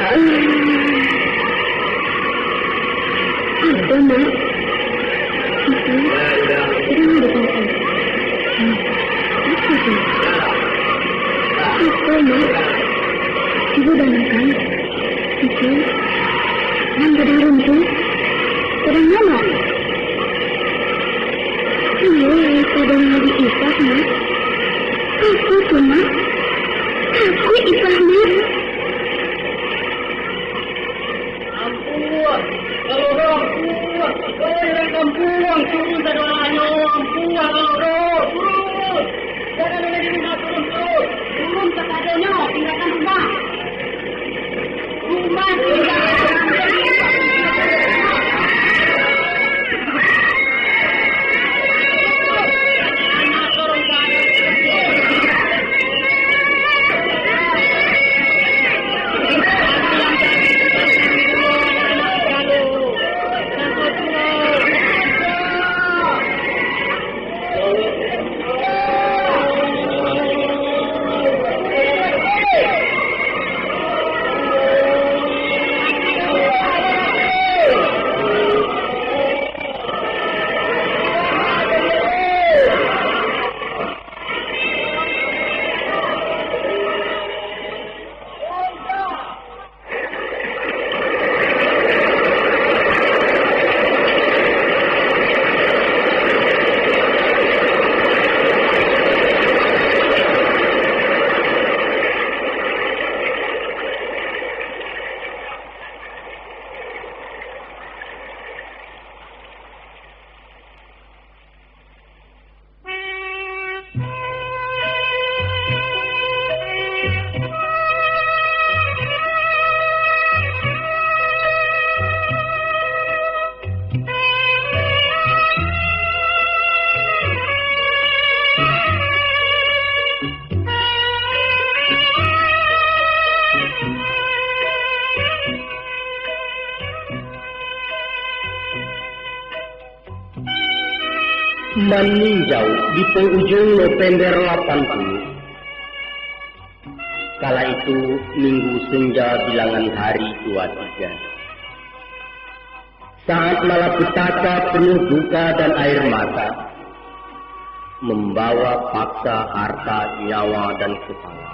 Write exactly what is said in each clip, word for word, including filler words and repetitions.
Apa, Mak? Itu, sedang ada apa? Hmm, apa tu? Apa, Mak? Ibu dah makan? Itu, yang gadang runtuh? Gadang Mak? Iyo, gadang Mak Ipah, Mak. Apa tu, Mak? Takut Ipah, Mak. Ampun, kalau urang ampun, oi, urang kampuang, turun sadonyo, ampun, kalau urang, turun. Jangan ada di rumah, turun, turun. Turun sasadonyo, tinggalkan rumah. Rumah tinggalkan. Maninjau di pangujuang November lapan puluh. Kala itu, minggu senja, bilangan hari dua tiga. Saat malapetaka penuh duka dan air mata, mambawa paksa harta, nyawa, dan kepala.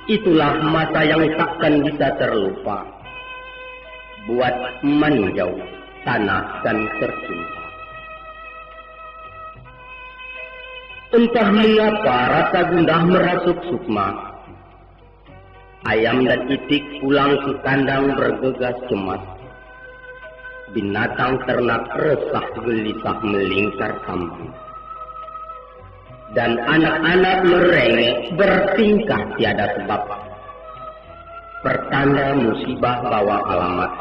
Itulah masa yang takkan bisa terlupa buat Maninjau, tanah dan tercinta. Entah mengapa rasa gundah merasuk sukma. Ayam dan itik pulang ke kandang bergegas cemas. Binatang ternak resah gelisah melingkar kambang. Dan anak-anak merengek bertingkah tiada sebab. Pertanda musibah bawa alamat.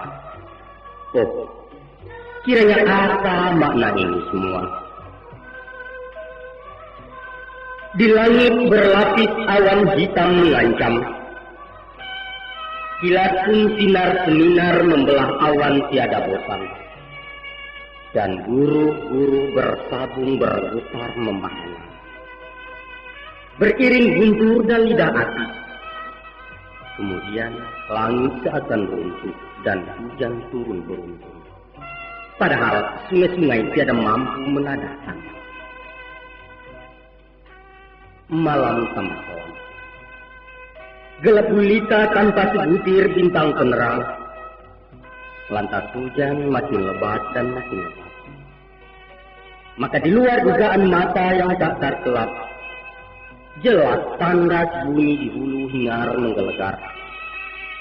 Oh, kiranya apa makna ini semua? Di langit berlapis awan hitam mengancam. Kilat pun sinar seminar membelah awan tiada bosan. Dan guru-guru bersabung bergetar memahana. Beriring guntur dan lidah api. Kemudian langit seakan runtuh dan hujan turun beruntun. Padahal sungai-sungai tiada mampu menadahkan. Malam tanpa kelam. Gelap gulita tanpa sebutir bintang penerang. Lantas hujan makin lebat dan makin lebat. Maka di luar dugaan mata yang tak terkelap, jelas tandas bunyi di hulu hingar menggelegar.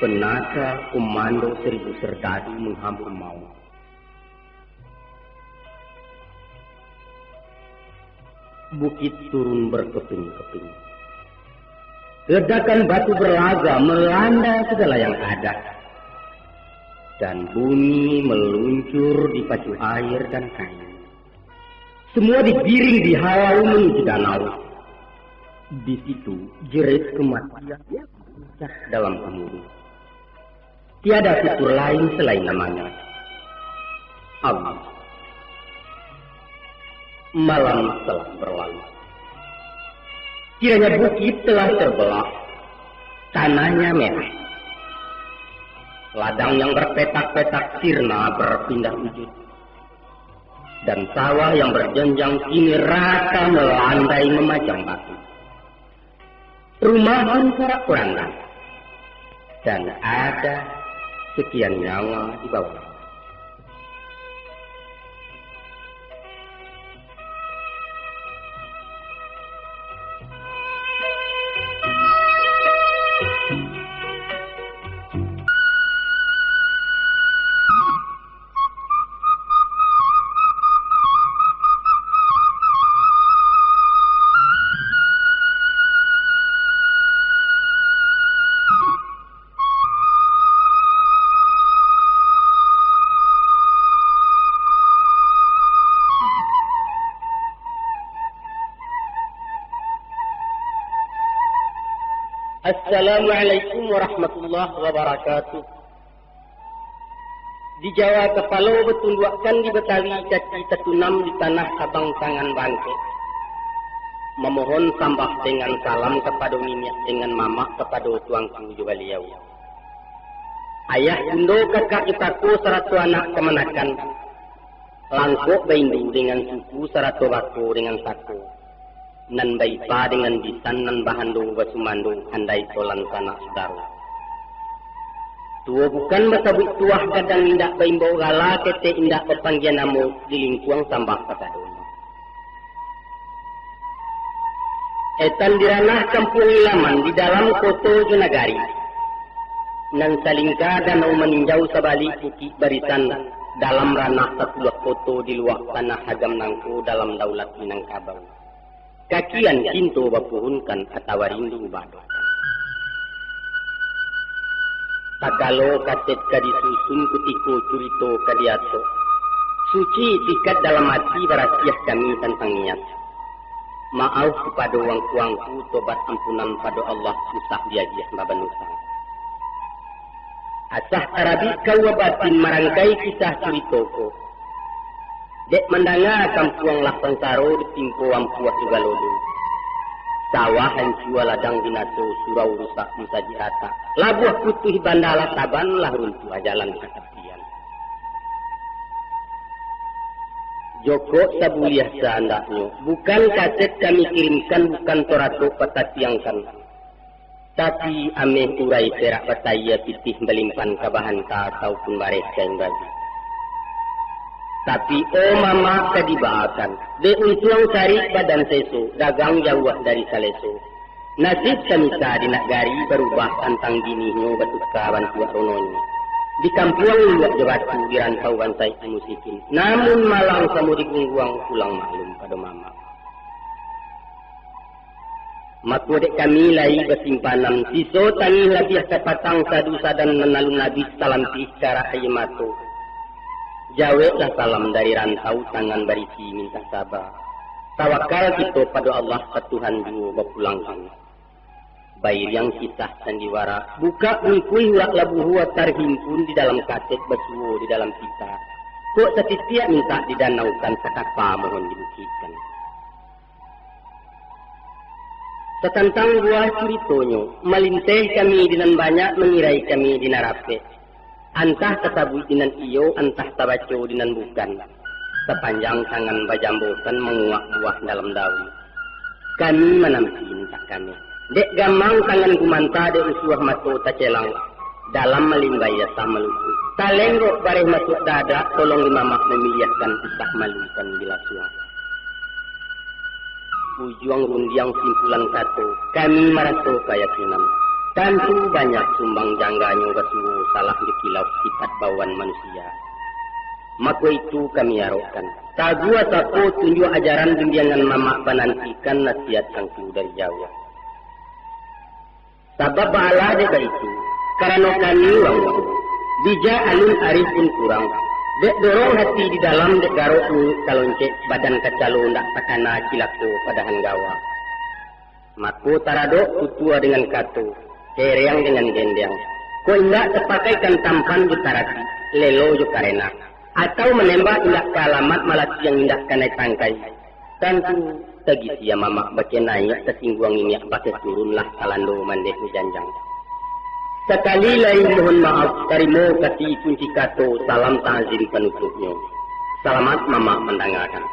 Penata komando seribu serdadu menghambur maut. Bukit turun berkeping-keping. Ledakan batu berlaga melanda segala yang ada. Dan bumi meluncur dipacu air dan kayu. Semua digiring dihalau menuju danau. Di situ jerit kematian dalam gemuruh. Tiada tutur lain selain namanya. Allah. Malam telah berlalu. Kiranya bukit telah terbelah, tanahnya merah. Ladang yang berpetak-petak sirna berpindah wujud, dan sawah yang berjenjang kini rata melandai memajang batu. Rumah pun sorak-porandan, dan ada sekian nyawa di bawah. Assalamualaikum warahmatullahi wabarakatuh. Di Jawa kapalo batunduakkan, di Batawi caci tatunam, di tanah abang tangan bangkek. Mamohon sambah dengan salam kapado niniak dengan mamak, kapado tuangku jo baliau. Ayah bundo kakak jo kako sarato anak kamanakan, langkok baindu dengan suku sarato bako dengan sako, nan baipa dengan bisan, nan bahando basumando, andai tolan sanak sudaro. Tuo bukan basabuik tuah, gadang indak baimbau gala, ketek indak bapanggia namo, di lingkuang sambah kasadonyo. Etan di ranah kampuang ilaman, di dalam koto jo nagari. Nan salingka danau maninjau, sabalik bukik barisan, dalam ranah sapuluah koto, di luak tanah agam nangko, dalam daulat Minangkabau. Kakian cinto bapuhunkan, atawa rindu badokan. Takalo kaset ka disusun, kutiko curito ka diatok, suci itikad dalam ati, barasiah kami tantang niat. Maaf kapado wangku-wangku, tobat ampunan pado Allah, usah diagiah babanusang. Asah tarabik kaua batin, marangkai kisah curito ko. Dek mandanga kampuang lah sansaro, ditimpo ampuah jo galolo. Sawah hancua, ladang binaso, surau rusak, musajik ratak. Labuah putuih banda lah taban, lah runtuah jalan ka tapian. Jokok sabuliah saandaknyo, bukan kaset kami kirimkan, bukan soratok patatiangkan. Tapi, ameh urai perak batayia, pitih balimpan ka bahanta, ataupun bareh kain babi. Tapi, o mamak ka dibaakan, dek untuang sarik badan seso, dagang jauah dari saleso. Nasib samisa di nagari, barubah tantang ginihnyo, batuka bantuak rononyo. Di kampuang luluak jo batu, di rantau bansaik musikin. Namun malang samo digungguang, pulang maklum pado mamak. Mako dek kami lai basimpanan, siso tangih labiah ka patang, sadu sadan nan alun abih, salampih karak aia mato. Jaweklah salam dari rantau, tangan barisi mintak saba. Tawakal kito pado Allah, ka Tuhan juo bapulangkan. Bairiang kisah sandiwara, bukak bungkuih urak labuhua, tarhimpun di dalam kaset, basuo di dalam pita. Kok satitiak mintak didanaukan, sakapa mohon dibukikkan. Satantang buah curitonyo, malinteh kami di nan banyak, mangirai kami di nan rapek. Antah tasabuik di nan iyo, antah tabaco di nan bukan. Sapanjang tangan bajambokan, manguak buah dalam daun. Kami mananti mintak kami. Dek gamang tangan gumanta, dek usuah mato tacelang. Dalam malimbai asam malukuik. Talenggok bareh masuak dadak, tolong di mamak mamiliahkan, usah malukan bilasuang. Ujuang rundiang simpulan kato, kami maraso kayakinan. Tantu banyak sumbang jangganyo, basuo salah dikilau, sifat bawaan manusia. Mako itu kami arokkan. Taguah sapo tunjuak ajaran, bimbiangan mamak, banantikan nasihat angku dari jauah. Sabab baalah dek baitu, karano kami urang mudo, bijak alun arih pun kurang, dek dorong hati di dalam, dek garok muluik kaloncek, badan kacalo ndak takana, cilako padahan gawa. Mako taradok tutua dengan kato, hereang dengan gendeang, kok indak tapakaikan tampan jo tarati, lelo jo karena, atau manembak indak ka alamat, malatiang indak kanai tangkai, tantu tagisia mamak bakeh naiak, tasingguang niniak bakeh turun, lah talando mandeh jo janjang. Sakali lai mohon maaf, tarimo kasih kunci kato, salam ta'zim panutupnyo. Salamat mamak mandangakan.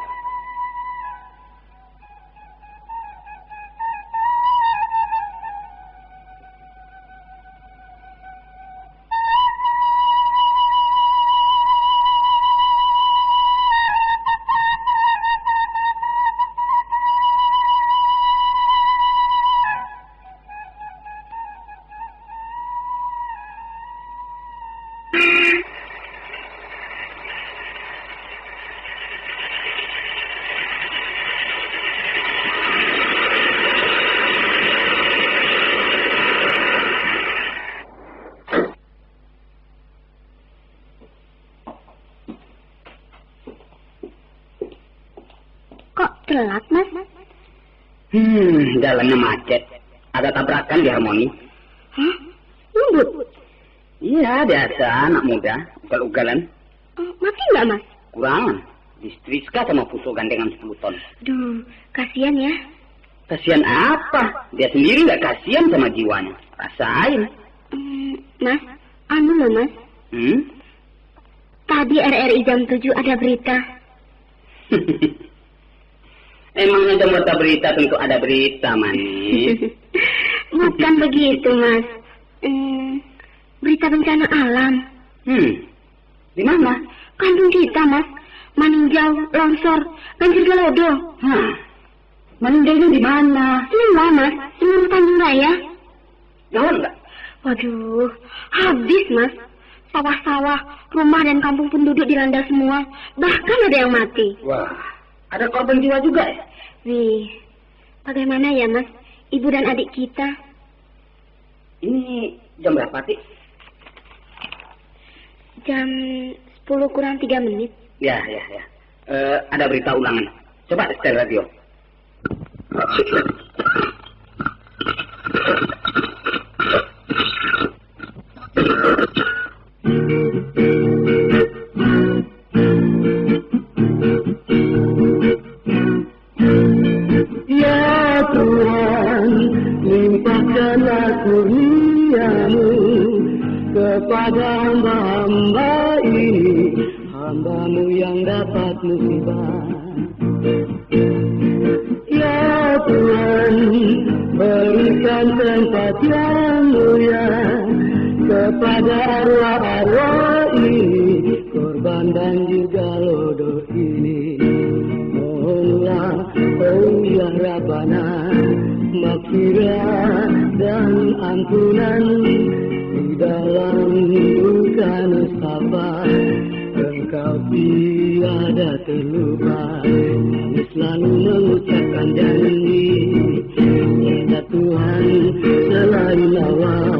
Kok telat, Mas? Hmm, jalannya macet. Ada tabrakan di Harmoni. Hah? Ngebut? Iya, biasa, anak muda, ugal-ugalan. Eh, mati nggak, Mas? Kurang. Disetriska sama puso gandengan sepuluh ton. Duh, kasihan ya. Kasihan apa? Dia sendiri nggak kasihan sama jiwanya. Rasain. Hmm, Mas, anu loh, Mas. Hmm? Tadi R R I jam tujuh ada berita. Emangnya jam berita tentu ada berita, Manis? Bukan begitu, Mas. Hmm, berita bencana alam. Hmm, di mana? Kampung kita, Mas. Maninjau, longsor, banjir galodo. Hah, maninjaunya di mana? Semua, Mas. Seluruh Tanjung Raya. Gawat nggak? Waduh, habis, Mas. Sawah-sawah, rumah dan kampung penduduk dilanda semua. Bahkan ada yang mati. Wah, ada korban jiwa juga ya? Wih, bagaimana ya, Mas? Ibu dan adik kita. Ini jam berapa, Tik? Jam sepuluh kurang tiga menit. Ya, ya, ya. Eh, ada berita ulangan. Coba setel radio. Ya Tuhan, limpahkanlah kurnia-Mu kepada hamba-hamba ini, hamba-Mu yang dapat musibah. Ya Tuhan, berikan tempat yang mulia kepada arwah-arwah ini, korban banjir galodo ini. Mohonlah, oh ya Rabbana, maghfirah dan ampunan di dalam luka nestapa. Engkau tiada terlupa, kami selalu mengucapkan janji. Tiada Tuhan selain Allah,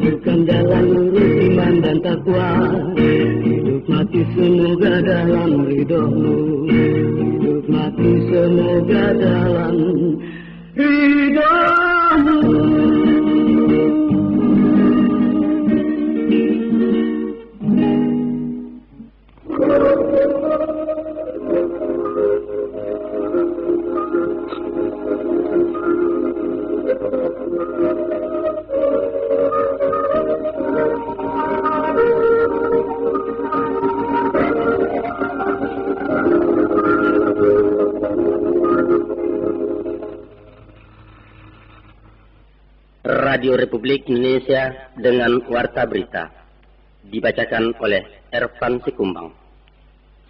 bukan jalan lurus iman dan takwa. Hidup mati semoga dalam ridho-Mu, hidup mati semoga dalam ridho-Mu. Radio Republik Indonesia dengan Warta Berita, dibacakan oleh Ervan Sikumbang.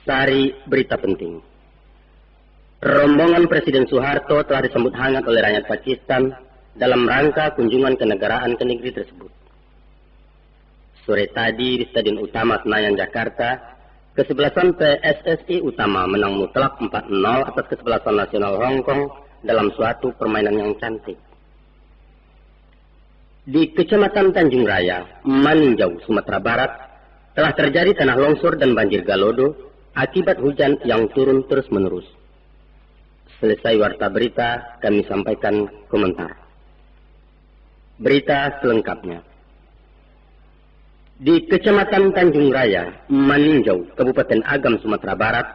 Sari berita penting. Rombongan Presiden Soeharto telah disambut hangat oleh rakyat Pakistan dalam rangka kunjungan kenegaraan ke negeri tersebut. Sore tadi di Stadion Utama Senayan, Jakarta, kesebelasan P S S I Utama menang mutlak empat nol atas kesebelasan Nasional Hong Kong dalam suatu permainan yang cantik. Di Kecamatan Tanjung Raya, Maninjau, Sumatera Barat, telah terjadi tanah longsor dan banjir galodo akibat hujan yang turun terus-menerus. Selesai warta berita, kami sampaikan komentar. Berita selengkapnya. Di Kecamatan Tanjung Raya, Maninjau, Kabupaten Agam, Sumatera Barat,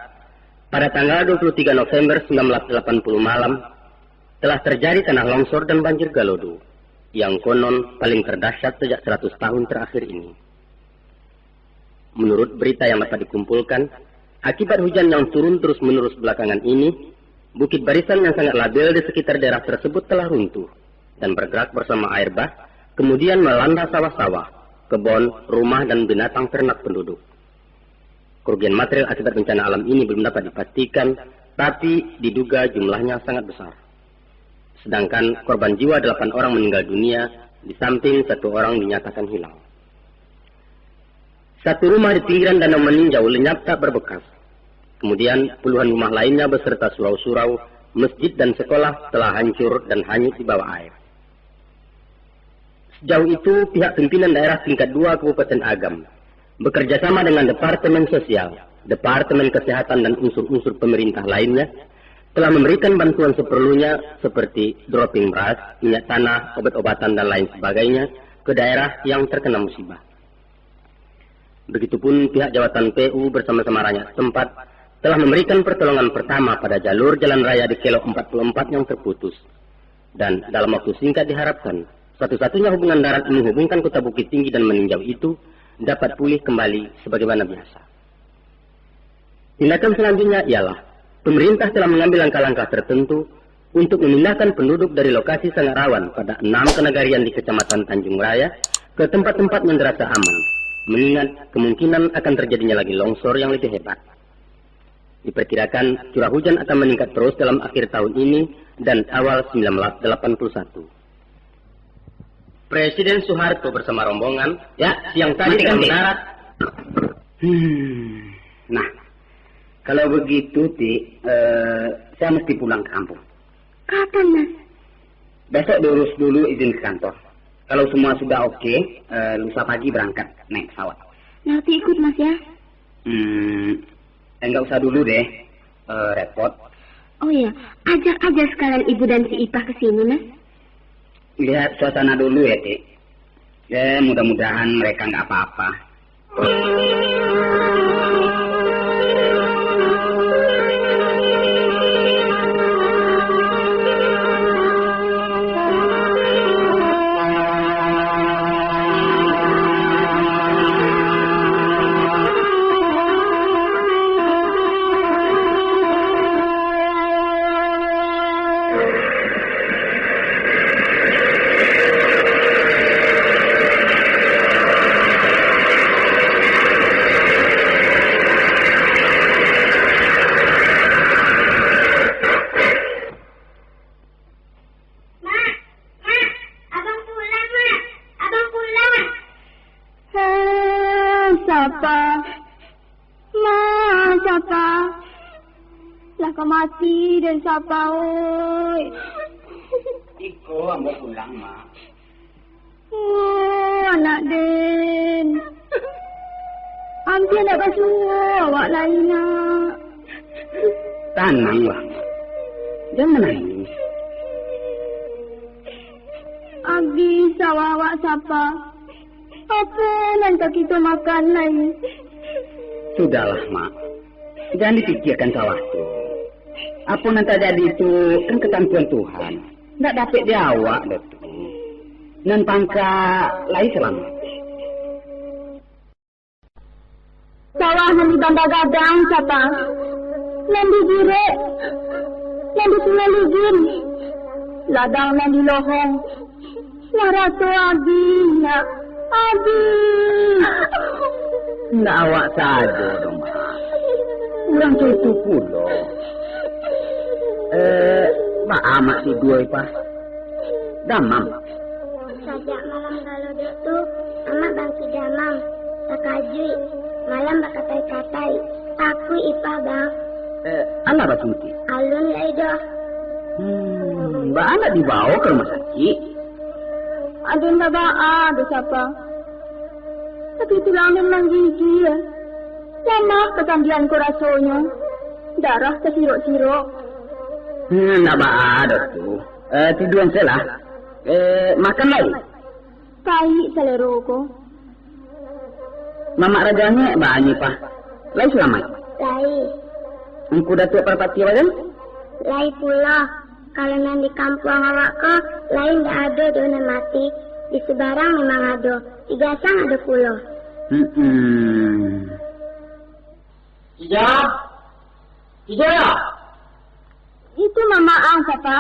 pada tanggal dua puluh tiga November sembilan belas delapan puluh malam, telah terjadi tanah longsor dan banjir galodo. yang konon paling terdahsyat sejak seratus tahun terakhir ini. Menurut berita yang dapat dikumpulkan, akibat hujan yang turun terus-menerus belakangan ini, bukit barisan yang sangat labil di sekitar daerah tersebut telah runtuh dan bergerak bersama air bah, kemudian melanda sawah-sawah, kebun, rumah, dan binatang ternak penduduk. Kerugian material akibat bencana alam ini belum dapat dipastikan, tapi diduga jumlahnya sangat besar. Sedangkan korban jiwa delapan orang meninggal dunia, di samping satu orang dinyatakan hilang. Satu rumah di pinggiran Danau Maninjau lenyap tak berbekas. Kemudian, puluhan rumah lainnya beserta surau-surau, masjid, dan sekolah telah hancur dan hanyut di bawah air. Sejauh itu, pihak pimpinan daerah tingkat dua Kabupaten Agam, bekerjasama dengan Departemen Sosial, Departemen Kesehatan, dan unsur-unsur pemerintah lainnya, telah memberikan bantuan seperlunya seperti dropping beras, minyak tanah, obat-obatan, dan lain sebagainya ke daerah yang terkena musibah. Begitupun pihak jawatan P U bersama-sama rakyat setempat telah memberikan pertolongan pertama pada jalur jalan raya di Kelok empat puluh empat yang terputus. Dan dalam waktu singkat diharapkan, satu-satunya hubungan darat menghubungkan Kota Bukittinggi dan Maninjau itu dapat pulih kembali sebagaimana biasa. Tindakan selanjutnya ialah, pemerintah telah mengambil langkah-langkah tertentu untuk memindahkan penduduk dari lokasi sangat rawan pada enam kenagarian di Kecamatan Tanjung Raya ke tempat-tempat yang dirasa aman, mengingat kemungkinan akan terjadinya lagi longsor yang lebih hebat. Diperkirakan, curah hujan akan meningkat terus dalam akhir tahun ini dan awal sembilan belas delapan puluh satu. Presiden Soeharto bersama rombongan, ya, siang tadi telah mendarat. Hmm. Nah, kalau begitu, Ti, eh, saya mesti pulang ke kampung. Kapan, Mas? Besok diurus dulu izin ke kantor. Kalau semua sudah oke, eh, lusa pagi berangkat naik pesawat. Nanti ikut, Mas, ya? Hmm, enggak usah dulu deh, eh, repot. Oh iya, ajak aja sekalian Ibu dan si Ipah ke sini, Mas. Lihat suasana dulu ya, Ti. Ya, mudah-mudahan mereka nggak apa-apa. Mak, Mak, abang pulang, Mak. Abang pulang. Hei, Sapa? Ma, Sapa? Lah ka mati den, Sapa, oi. Iko ambo pulang, Mak. Oh, anak den. Ampia ndak basuo awak lai, nak. Tananglah, Mak. Jan manangih. Abih sawah awak, Sapa. Apo nan ka kito makan lai? Sudahlah, Mak. Jan dipikiakan sawah tu. Apo nan tajadi tu kan katantuan Tuhan. Ndak dapek di awak doh tu. Nan pangka lai salamaik. Sawah nan di Banda Gadang, Sapa. Nan di Girek. Nan di Sungai Ligin. Ladang nan di Lohong. Lah raso abih, nak. Abih. Indak awak sajo doh, Mak. Urang tu itu pulo. Eh, baa Mak tidua, Ipah? Damam? Sajak malam galo dek tu, Amak bangkik damam, takajuik, malam bakatai-katai. Takuik Ipah, Bang. Eh, alah basuntik? Alun lai doh. Hmm, baa ndak dibawa ka rumah sakik? Aden babaa doh, Sapa. Tapi tulang den manggigia. Lamah kasandian ko rasonyo. Darah tasirok-sirok. Hmm, ndak baa doh tu. Eh, tidua se lah. Eh, makan lai. Paik salero ko. Mamak Rajo Angek baa nyo, Pah? Lai salamaik? Lai. Angku Datuak Parpatiah Bagan? Lai pulo. Kalau nan di kampuang awak ko, lai ndak ado doh nan mati, di subarang memang ado, di gasang ado pulo. Hmm. Ija? Ija? Itu Mamak ang, Papa.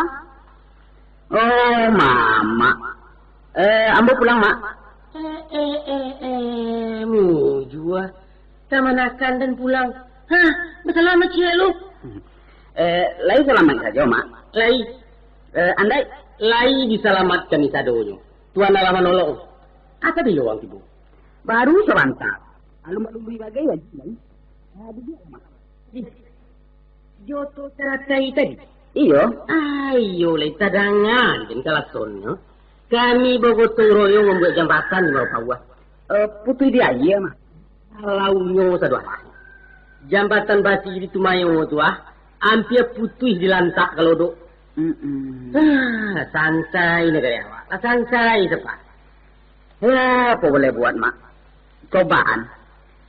Oh, Mamak. Eh, ambo pulang, Mak. Eh, eh, eh, eh, mujua. Kamanakan den pulang? Hah, basalamaik ciek lu? Eh, lai salamaik sajo, Mak. Lai. Eh, andai. Lai disalamatkan ni sadonyo. Tuhan Allah manolong. Asa bilo urang tibo? Baru sabanta. Alun balului bagai wajib, lai. Ah, duduak, Mak. Ih, jo tu saratai tadi? Iyo. Ah, iyo lai tadanga den kalasonnyo. Kami bagotong royong mambuek jambatan di Marapauah. Eh, putuih di aia, Mak. Salaunyo sadolah. Jambatan basi di Tumayo tu, ah, ampia putuih dilantak ka Lodok. Mm-mm. Ah, santai nagari awak. Lah santai, Sapa. Ya, apo boleh buat, Mak. Cobaan.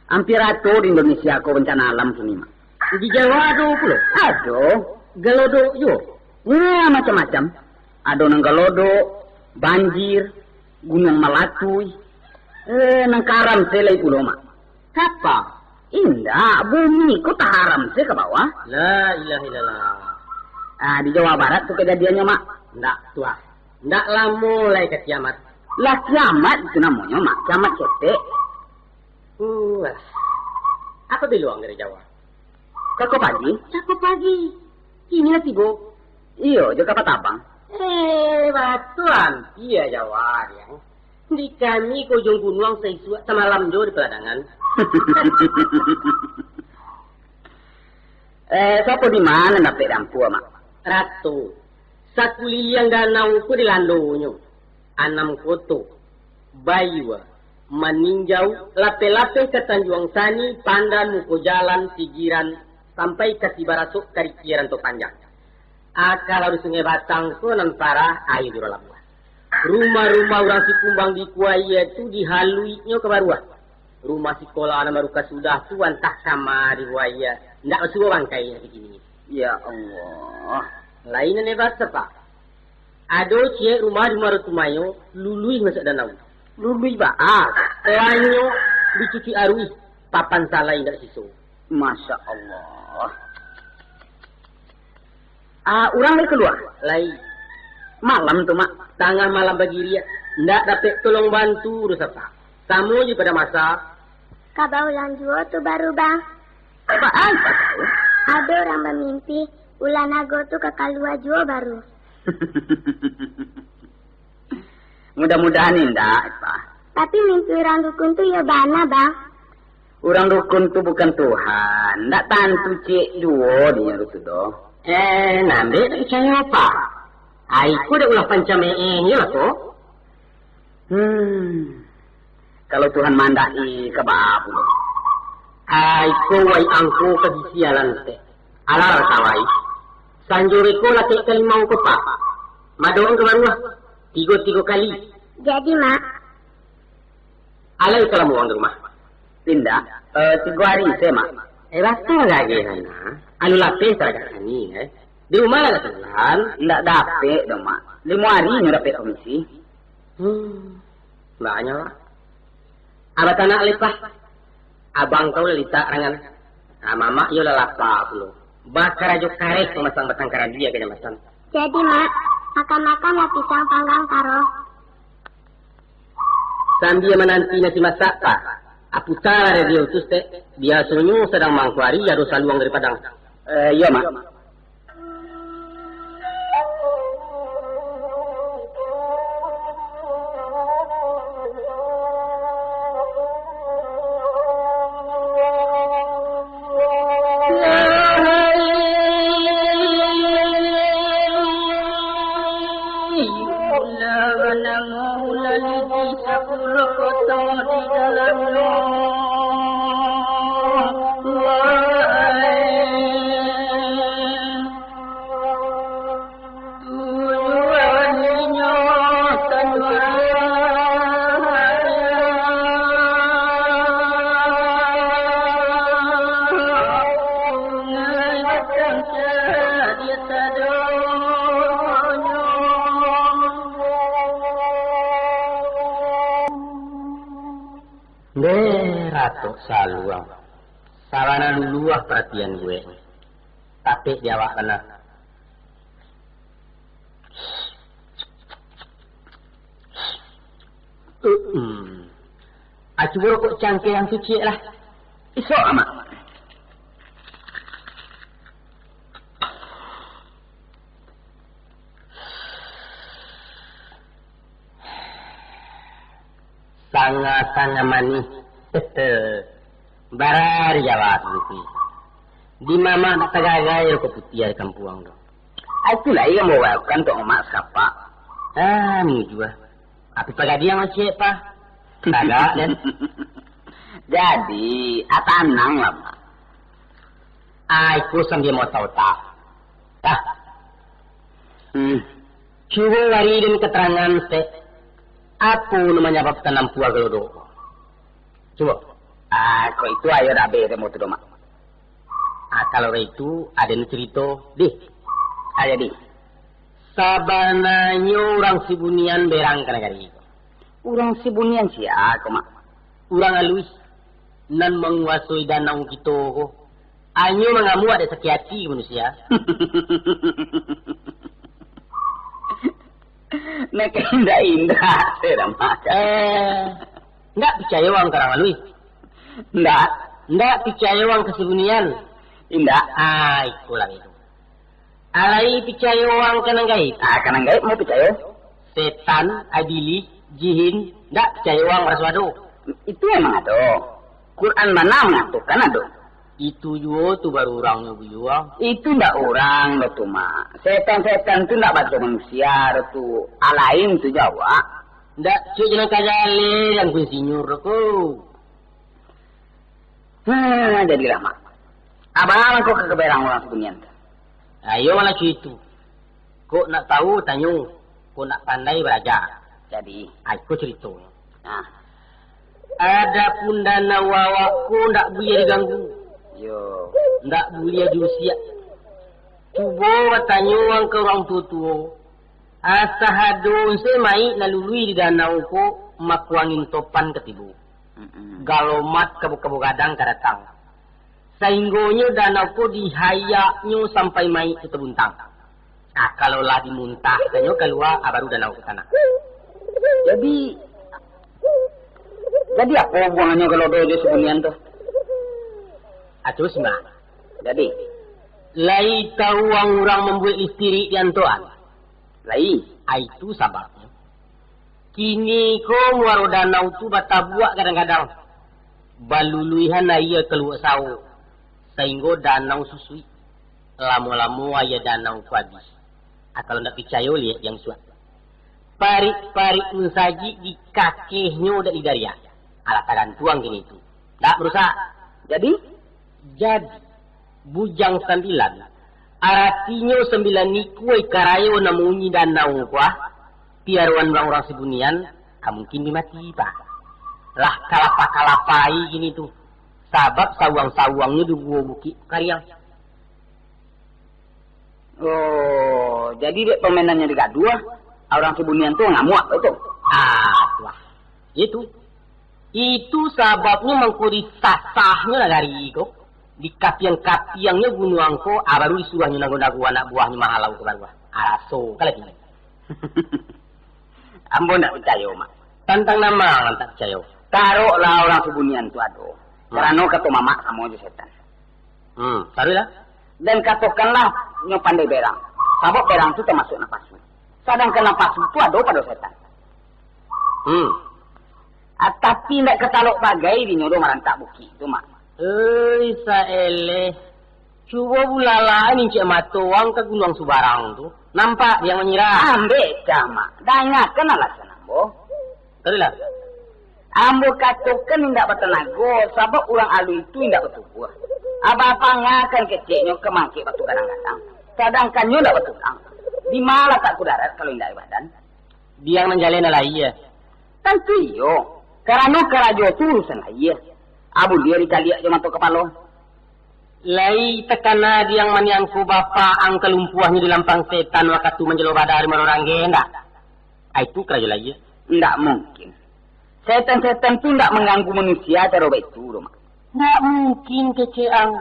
Ampia rato di Indonesia ko bencana alam kini, Mak. Di Jawa ado pulo? Ado. Galodok juo? Ya, macam-macam. Ado nan galodok, banjir, gunuang malatui. Eh, nan karam se lai pulo, Mak. Kapa? Indak, bumi ko taharam se ka bawah. La ilaha illallah. Ah, di Jawa Barat tu kajadiannyo, Mak. Ndak, tuah. Ndak lamo lai ka kiamat. Lah kiamat itu namonyo, Mak. Kiamat ketek. Hmm, alah. Apo bilo ang dari Jawa? Kako pagi. Kako pagi. Kini lah tibo. Iyo, jo kapa tabang. Eh, batua ampia Jawa, Diang. Di kami ko ujuang gunuang saisuak samalam jo di paladangan. Eh, sapo di ma nan dapek dampu, Mak? Rato. Sakuliliang danau ko dilandonyo. Anam koto. Bayua. Maninjau. Lapeh-lapeh ka Tanjuang Sani, Pandan, Muko Jalan, Sigiran, sampai ka Sibarasok, Karikia, Ranto Panjang. Ah, kalau di Sungai Batang ko nan parah, aia di Urang Labuah. Rumah-rumah urang Sikumbang di Kuaia tu dihaluinyo ka baruah. Rumah sikola nan baru ka sudah tu antah kama dibuwai, ndak basuo bangkainyo kini. Ya Allah. Lain nan hebat, Pak. Ado ciek rumah di Muaro Tumayo, luluih masuak danau. Luluih baa? Lanyo dicucuik aruih, papan salai indak siso. Masya Allah. Ah, urang lai kalua? Lai. Malam tu, Mak? Tangah malam bagiriak. Ndak dapek tolong bantu doh, Sapa. Samo jo pado masa. Ka baulang juo tu baru, Bang. Baa, Pak? Ado urang bamimpi, ulah nago tu ka kalua juo baru. Mudah-mudahan indak, Ipah. Tapi mimpi urang dukun tu iyo bana, Bang. Urang dukun tu bukan Tuhan, ndak tantu ciek juo dinyo tu doh. Eh, nan dek ndak picayo, Pak? Ai ko dek ulah pancam-ee nyo lah ko. Hmm. Kalau Tuhan mandaki ka baa pulo? Ai ko wai angko ka sisialan teh. Alah lah sawai. Sanjo beko lakek kalimau ko, Pak. Madoan ka baruah. Tigo-tigo kali. Jadi, Mak. Alai ka lamo wang di rumah? Indak. Eh, tigo ari se, Mak. Eh, batua lagi sana. Anu lapeh taragak kami, eh. Di rumah lah katalan. Indak dapek doh, Mak. Limo ari nyo dapek komisi. Hmm. Banyak, Mak. Abah tanak lipah. Abang kau lah litak rangan. Ah, mamak iyo lah lapa pulo. Bakarajo kareh mamasang batang karadia ka jambatan. Jadi, Mak, makan-makanlah pisang panggang taro. Sambia mananti nasi masak, Pak. Aputa radio tu, Stek. Biasonyo sadang mangko ari ado saluang dari Padang. Eh, iyo, Mak. Ndeh, ratok saluang. Sabana luluah paratian gue. Tapek di awak kana. Hmm. Ah, cubo rokok cangkeh yang suci lah. Isok amak. Sanga-sanga manih. Bara di Jawa tu, Bukui. Di mamak nak tagagai rokok putiah di kampuang tu. Ah, itulah yang bawakan tu amak sakapak. Ah, mujua. Api pagadiang ciek, Pak. Tagak, den. Jadi, ah, tanang lah, Mak. Ah, iko sambil mau tahu-tahu. Tah. Hmm. Cubo bari den keterangan, Tek. Apo nan manyababkan ampuah galodok? Cubo. Ah, kok itu ayo dah abih demo tu doh, Mak. Ah, kalau itu, ado nan carito, dih. Ayo, dih. Sabananyo urang Sibunian berang ka nagari ko. Urang Sibunian sia ko, Mak? Urang aluih nan manguasoi danau kito ko. Anyo mangamuak dek sakik ati manusia. Nak indak-indak, saya dah makan. Eh, ndak picayo wang ka urang aluih? Ndak. Ndak picayo wang ka Sibunian? Indak. Ah, ikolah itu. Alai picayo wang ka nan gaib? Ah, ka nan gaib mau picayo. Setan, iblis, jin, ndak picayo wang maraso ado? Itu emang ado. Quran bana mangatokan ado. Itu juo tu baru urangnyo buyuang. Itu ndak urang doh tu, Mak. Setan-setan tu ndak batua manusia doh tu. Alain tu jo awak. Ndak, cuk, jangan kajaleh, Angku Insinyur, ko. Hmm, jadilah, Mak. Abah mangko ka kaberang urang Sibunian tu. Ayo malah cuitu. Kok nak tahu, tanyo. Kok nak pandai, baraja. Jadi, ah, iko caritonyo. Nah. Adapun danau awak ko ndak buliah diganggu. Yo. Ndak buliah diusiak. Cubo batanyo wang ka urang tuo-tuo. Asa ado se mayik nan luluih di danau ko, mako angin topan ka tibo. Mm-mm. Galomat kabo-kabo gadang ka datang. Sainggonyo danau ko dihayaknyo sampai mayik tu tabuntang. Ah, kalau lah dimuntahkannyo kalua, ah, baru danau ko tanang. Jadi, jadi apo hubungannyo galodok jo Sibunian tu? Ah, terus, Mak. Jadi? Lai tahu urang mambuek listirik di Antoan? Lai. Ah, itu sababnyo. Kini ko muaro danau tu batabuak gadang-gadang. Baluluihan aia ka Luak Sawo, sainggo danau susuik. Lamo-lamo aia danau tu abih. Ah, kalau ndak picayo, liek yang suak. Parik-parik musajik di kakehnyo dak digariah. Alah tagantuang kini tu. Ndak marusak. Jadi? Jadi, Bujang Sambilan, aratinyo sambilan ikua ikarayo nan maunyi danau ko, ah, piaroan urang-urang Sibunian, ah, mungkin bi mati, Pak. Lah kalapa-kalapai kini tu, sabab sawuang-sawuangnyo di guo bukik kariang. Oh, jadi dek pamainannyo digaduah, urang Sibunian tu ngamuak, batua? Ah, tuah. Itu. Itu sababnyo mangko disasahnyo nagari ko, dikapiang-kapiangnyo gunuang ko, ah, baru disuruahnyo nago-nago anak buahnyo mahalau ka baruah. Ah, raso ka lagi. Ambo ndak picayo, Mak. Tantang nan ma nan tak picayo? Taroklah urang Sibunian tu ado. Hmm. Karano kato mamak samo jo setan. Hmm, taruihlah. Dan katokanlah nyo pandai berang. Sabab berang tu tamasuak napasu. Sadangkan napasu tu ado pado setan. Hmm. Ah, tapi ndak katalok bagai dinyo doh marantak bukik tu, Mak. Oi, saeleh. Cubo bulalaan incek mato wang ka Gunuang Subarang tu. Nampak diang manyirah. Ambek cah, Mak. Dangakan alasan ambo. Taruihlah. Ambo katokan indak batanago, sabab urang aluih tu indak batubuah. Abah pangakan keceknyo ka mangkek batu gadang-gadang, sadangkan nyo indak batulang. Di ma latak kudarat kalau indak di badan? Diang nan jaleh nan lahia. Tantu iyo, karano karajo tu urusan lahia. Ah, buliah dicaliak jo mato kapalo. Lai takana diang maniangko bapak ang kalumpuahnyo di lampang setan wakatu manjalo bada di Muaro Ranggeh, ndak? Ah, itu karajo lahia. Ndak mungkin. Setan-setan tu ndak mangganggu manusia caro baitu doh, Mak. Ndak mungkin kecek ang.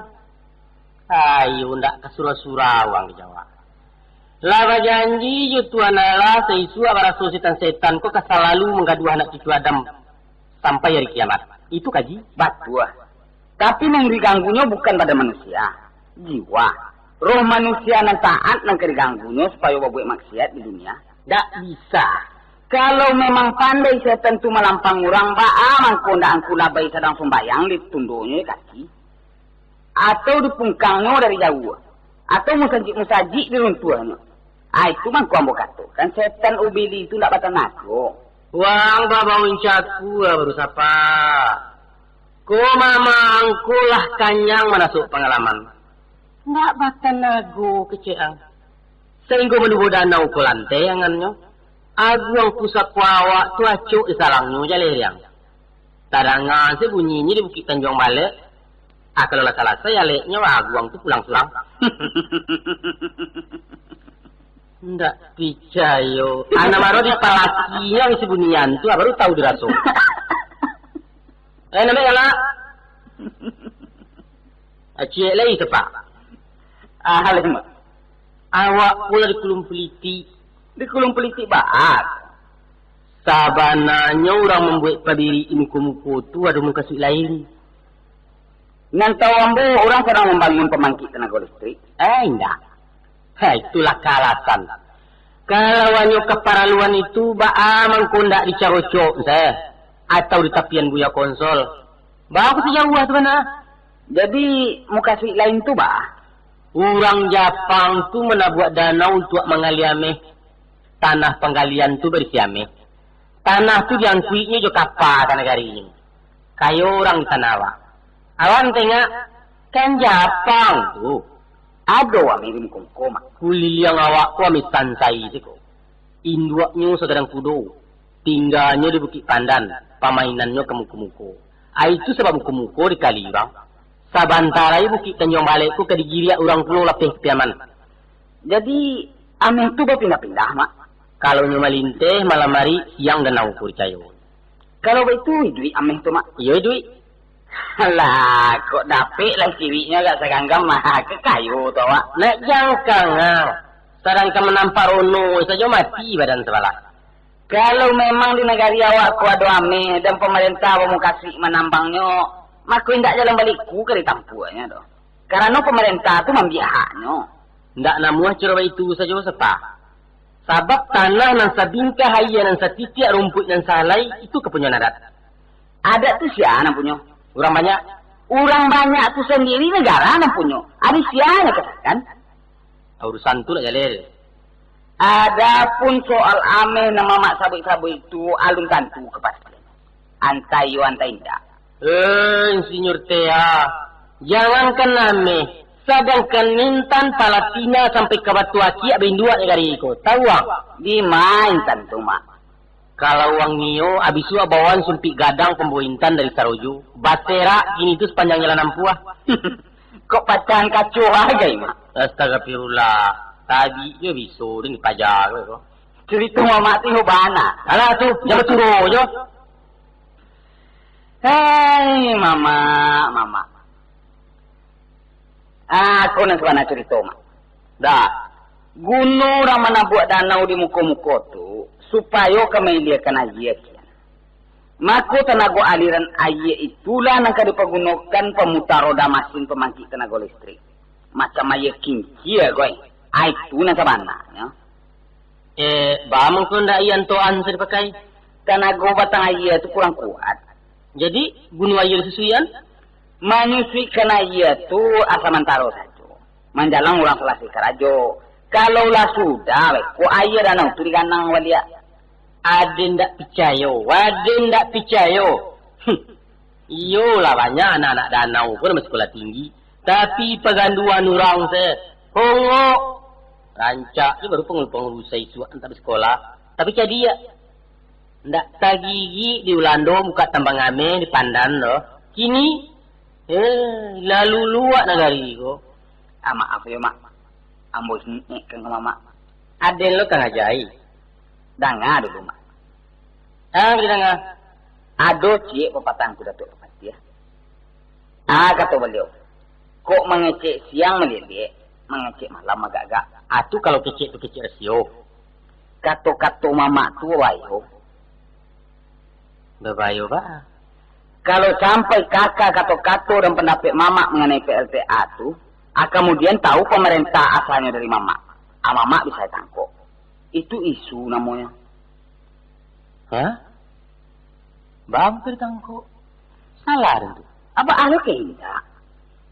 Ayo, ndak ka surau-surau ang dijawab. Lah bajanji jo Tuhan Allah, saisuak baraso setan-setan ko ka salalu manggaduah anak cucu Adam sampai ari kiamat. Itu kaji? Batua. Tapi nan diganggunyo bukan badan manusia, jiwa. Roh manusia nan taat nan ka diganggunyo supayo babuek maksiat di dunia. Ndak bisa. Kalau memang pandai setan tu malampang urang, baa mangko ndak angku labai sadang sumbayang ditundonyo kaki? Atau dipungkangnyo dari jauah? Atau musajik-musajik diruntuahnyo? Ah, itu mangko ambo katokan, setan ubili tu ndak batanago. Wang babau incaku lah baru sapa. Ko mama angku lah kanyang manasuak pangalaman. Ndak batanago kecek ang. Sainggo manubo danau ko lanteh angannyo. Aguang pusako awak tu acok di salangnyo jaleh riang. Tadanga se bunyinyo di Bukik Tanjuang Balek. Ah, kalau lah salasai aleknyo, aguang tu pulang surang. Ndak picayo. Anak maro dipalakinyo isi bunian tu, ah, baru tahu diraso. Eh, nambah galak. Aciek lai sepak. Ah, halai, Mak. Awak pula dikulung pelitik. Dikulung pelitik baat. Sabananyo urang mambuek pabiri di muko-muko tu ado mukasuik lain. Nan tahu ambo, urang sadang mambangun pambangkik tanago listrik. Eh, indak. Ha, itulah ka alasan. Kalau hanyo kaparaluan itu, baa mangko ndak di Carocok, seh? Atau di tapian Buya Konsol? Baa kok sajauah tu bana? Jadi, mukasuik lain tu, baa? Urang Japang tu manabuak danau untuak manggali ameh. Tanah panggalian tu barisi ameh. Tanah tu diangkuiknyo jo kapa ka nagarinyo. Kayo urang di tanah awak. Awak tengok, kan Japang tu. Ado ameh di muko-muko, Mak. Kuliliang awak ko ameh sansai siko. Induaknyo sagadang kudo. Tingganyo di Bukik Pandan, pamainannyo ka muko-muko. Ai tu sabab muko-muko dikali urang. Sabanta lai Bukik Tanjuang Balek ko ka digiriak urang pulo lapeh ka Piaman. Jadi, ameh tu bapindah-pindah, Mak? Kalau nyo malinteh malam ari, siang danau ko dicayo. Kalau baitu, iduik ameh tu, Mak? Iyo, iduik. Alah, kok dapek lah ciliknyo agak saganggam, mah, ka kayo tu awak. Nak jangkang, ah. Sadangkan manampak rono sajo mati badan sabalah. Kalau memang di nagari awak ko ado ameh, dan pamarentah bamukasuik manambangnyo, mako indak jalan baliku ka ditampuahnyo doh. Karano pamarentah tu mambiak haknyo. Ndak namuah caro baitu sajo, Sapa. Sabab tanah nan sabingkah, aia nan satitiak, rumpuik nan sahalai, itu kapunyoan adat. Adat tu sia nan punyo? Urang banyak. Urang banyak tu sandiri nagara nan punyo. Ari sia nan kasakan? Urusan tu nak jaleh. Adapun soal ameh nan mamak sabuik-sabuik tu, alun tantu kapastian. Antah iyo, antah indak. Eh, Insinyur Tea, jangankan ameh, sadangkan intan palatina sampai ka Batu Akiak bainduak nagari ko. Tahu ang? Di ma intan tu, Mak? Kalau ang nio, abisuak bawaan sumpik gadang pambawa intan dari Sarojo. Baserak kini tu sapanjang jalan ampuah. Kok pacahan kaco bagai, Mak? Astagfirullah. Tadi jo biso, den dipaja ko. Carito mamak tu bana. Alah tu, jan baturo jo. Hei, mamak, mamak. Ah, ko nan sabana carito, Mak. Dah, guno urang manabuak danau di muko-muko tu, supayo ka mailiakan aia kian. Mako, tanago aliran aia itulah nan ka dipagunokan pamutar roda masin pambangkik tanago listrik. Macam aia kincia, goi. Ah, itu nan sabananyo. Eh, baa mangko ndak aia antoan sa dipakai? Tanago batang aia tu kurang kuat. Jadi, guno aia disusuian? Manyusuikan aia tu asa mantaro sajo. Manjalang urang salasai karajo. Kalau lah sudah, beko aia danau tu diganang baliak. Aden ndak picayo, aden ndak picayo. Huh. Iyolah, banyak anak-anak danau ko nan basikolah tinggi, tapi paganduan urang se, hongok. Rancak se baru pangulu-pangulu saisuak nan tak basikolah, tapi cadiak. Ndak tagigik di Ulando mukasuik tambang ameh di Pandan doh. Kini, eh, lalu luak nagari ko. Ah, maaf yo, Mak. Ambo singek ka mamak. Aden lo ka ngajai. Danga dulu, Mak. Ah, danga. Ado ciek papatah Angku Datuak Kapatiah. Ah, kato baliau, kok mangecek siang maliliak, mangecek malam agak-agak. Ah, tu kalau kecek tu kecek rasio. Kato-kato mamak tu babayo. Babayo, Pak. Kalau sampai kaka kato-kato dan pandapek mamak manganai P L T A tu, ah, kamudian tahu pamarentah asalnyo dari mamak. Ah, mamak bisa tangkok. Itu isu namonyo. Hah? Bang Pir Tangkok. Salah den tu. Abah anu ke indak?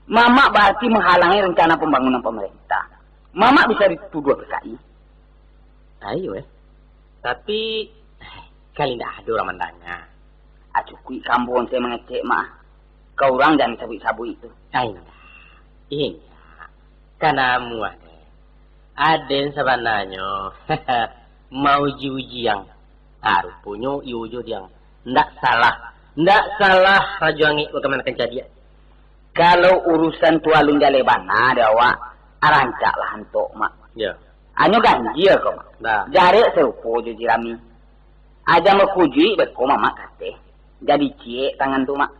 Mamak bararti manghalangi rencana pambangunan pamarentah. Mamak bisa dituduah P K I. Ayo, eh. Tapi, kali indak ado urang mandanga. Ah, cukuik ka ambo onsai mangecek, Mak. Ka urang jan disabuik-sabuik tu. Ah, indak. Indak. Ka namuah, deh. Aden sabananyo mauji-uji ang. Ah, ruponyo iyo jo diang. Ndak salah. Ndak salah Rajo Angek bakamanakan cadiak. Kalau urusan tu alun jaleh bana dek awak, ah, rancaklah antok, Mak. Yo. Anyo ganjia ko, Mak. Nah. Jarek sarupo jo Jirami. Aja bakujuik beko mamak kateh. Jadi ciek tangan tu, Mak.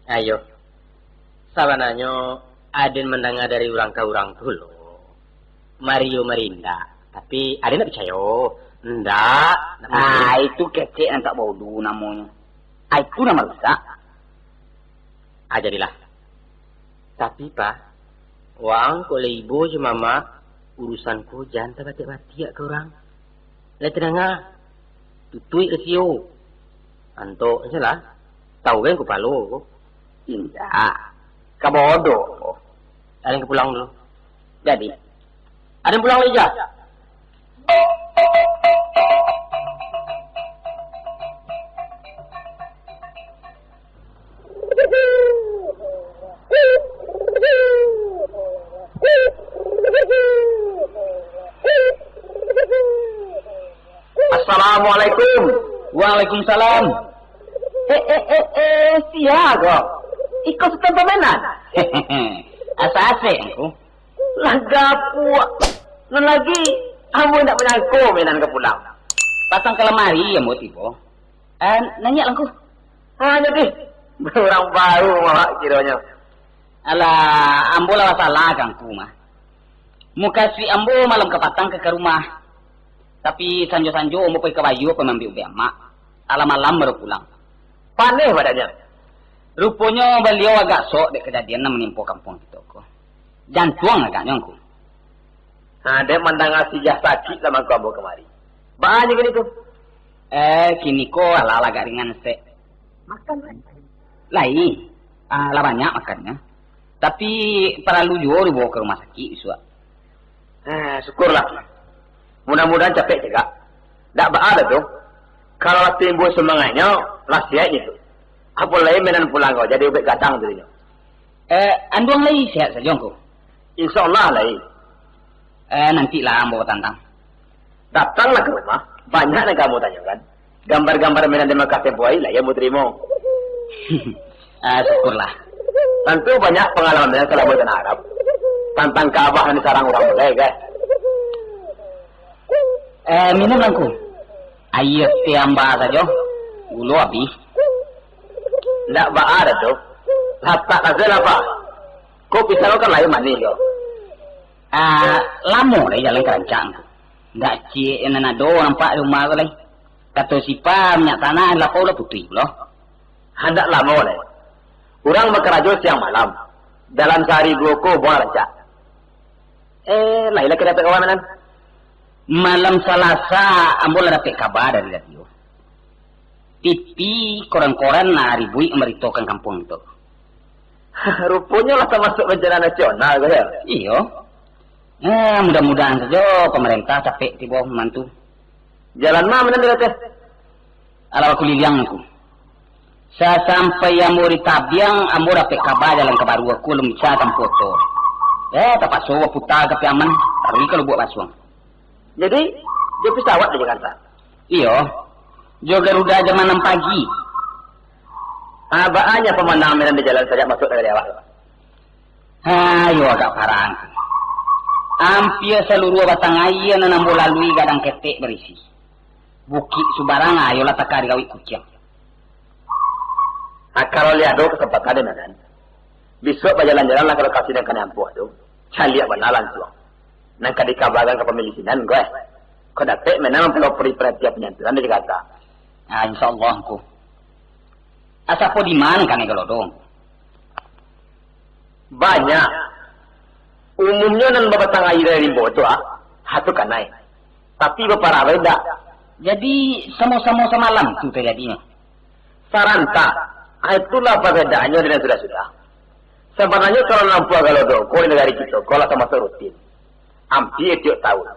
Ayo. Sabananyo, aden mandanga dari urang ka urang tu lo. Mario marindak. Tapi, aden ndak picayo. Ndak. Ndak mungkin. Ah, itu kecek nan tak baulu namonyo. Ah, itu nan marusak. Ah, jadilah. Tapi, Pak, wang kok lai ibo jo mamak, urusan ko jan tabatiak-batiak ka urang. Lai tadanga, tutuik rasio. Antok salah, tahu kan kupalo ko. Indak, ka bodoh ko. Aden ka pulang dulu. Jadi, aden pulang lai ja. Assalamualaikum. Waalaikumsalam. Eh, eh, eh, eh, sia ko? Iko Sutan Pamenan? Asa asek, Angku. Lah gapuak. Nan lagi, ambo indak manyangko Menan ka pulang. Patang kalam ari ambo tibo. Eh, naiak lah, Angku. Ha, jadi, urang baru awak kironyo. Alah, ambo lah basalah ka Angku mah. Mukasuik ambo malam kapatang ka, ka rumah. Tapi sanjo-sanjo ambo pai ka bayua pai maambiak ubek amak. Alah malam baru pulang. Paneh badanyo. Ruponyo baliau agak sok dek kajadian nan manimpo kampuang kito ko. Jantuang agaknyo, Angku. Ha, dek mandanga si Jah sakik lah mangko ambo kamari. Baa nyo kini tu? Eh, kini ko alah agak ringan sek. Makan lai? Lai. Ah, lah banyak makannyo. Tapi, paralu juo dibawa ka rumah sakik bisuak. Ah, syukurlah. Mudah-mudahan capek cegak. Dak baa dah tu. Kalau lah timbul sumangaiknyo, lah siaik nyo tu. Apo lai Menan pulang ko, jadi ubek gadang tu inyo. Eh, anduang lai siaik sajo, Angku? Insya Allah lai. Eh, nantilah ambo batantang. Datanglah ka rumah, banyak nan ka ambo tanyokan. Gambar-gambar Menan di Makah tempo ari lah ambo tarimo. Ah, syukurlah. Tantu banyak pangalaman Menan salamo di tanah Arab. Tantang Ka'bah nan disarang urang bulai, kan? Eh, minumlah, Angku. Aia teh amba sajo. Gulo abih. Ndak baa dah tu. Latak sajo lah, Pak. Ko pisang kan lain manih ko. Ah, lamo lai jalan ka rancak, Angku. Ndak ciek nan ado nampak di rumah ko lai. Kato Sipa, minyak tanah lapau lah putuih pulo. Handak lamo lai. Urang bakarajo siang malam. Dalam sahari duo ko buang rancak. Eh, lai lah ka dapek kawan, Menan? Malam Salasa, ambo lah dapek kaba dari radio. T V, koran-koran lah ribuik mambaritokan kampuang tu. Ruponyo lah tamasuak bancana nasional ko, yo? Iyo. Eh, mudah-mudahan sajo pamarentah capek tibo mambantu. Jalan ma Menan di ateh? Alah bakuliliang, Angku. Sasampai ambo di Tabiang, ambo dapek kaba jalan ka Baru ko alun bisa tampuo oto. Eh, tapaso baputa ka Piaman, taruih ka Lubuak Basuang. Jadi, jo pisawat di Jakarta? Iyo, jo Garuda jam anam pagi. Ah, baa nyo pamandangan Medan di jalan sajak masuak dari awak tu? Ayo agak parang. Ampia saluruah batang aia nan ambo lalui gadang ketek barisi. Bukik subarang ayo lah taka digawik kuciang. Ah, kalau lai ado kasempatan, Menan, bisuak bajalan-jalanlah kalau ka sinan ka Ampuah tu. Caliak bana lansuang. Nan ka dikabakan ka pamilih sinan ko, eh. Kok dapek, Menan mampalopori paratian panyantunan di Jakarta. Ah, insyaallah, Ngku. Asa po di ma nan kanai galodo? Banyak. Umumnyo nan babatang aia dari rimbo tu, ah, ha tu kanai. Tapi baparah bae indak. Jadi, samo-samo samalam tu tajadinyo? Sarantak. Ah, itulah parbedaannyo dengan sudah-sudah. Sabananyo kalau nan Ampuah galodo ko di nagari kito ko lah tamaso rutin. Ampia tiok taun.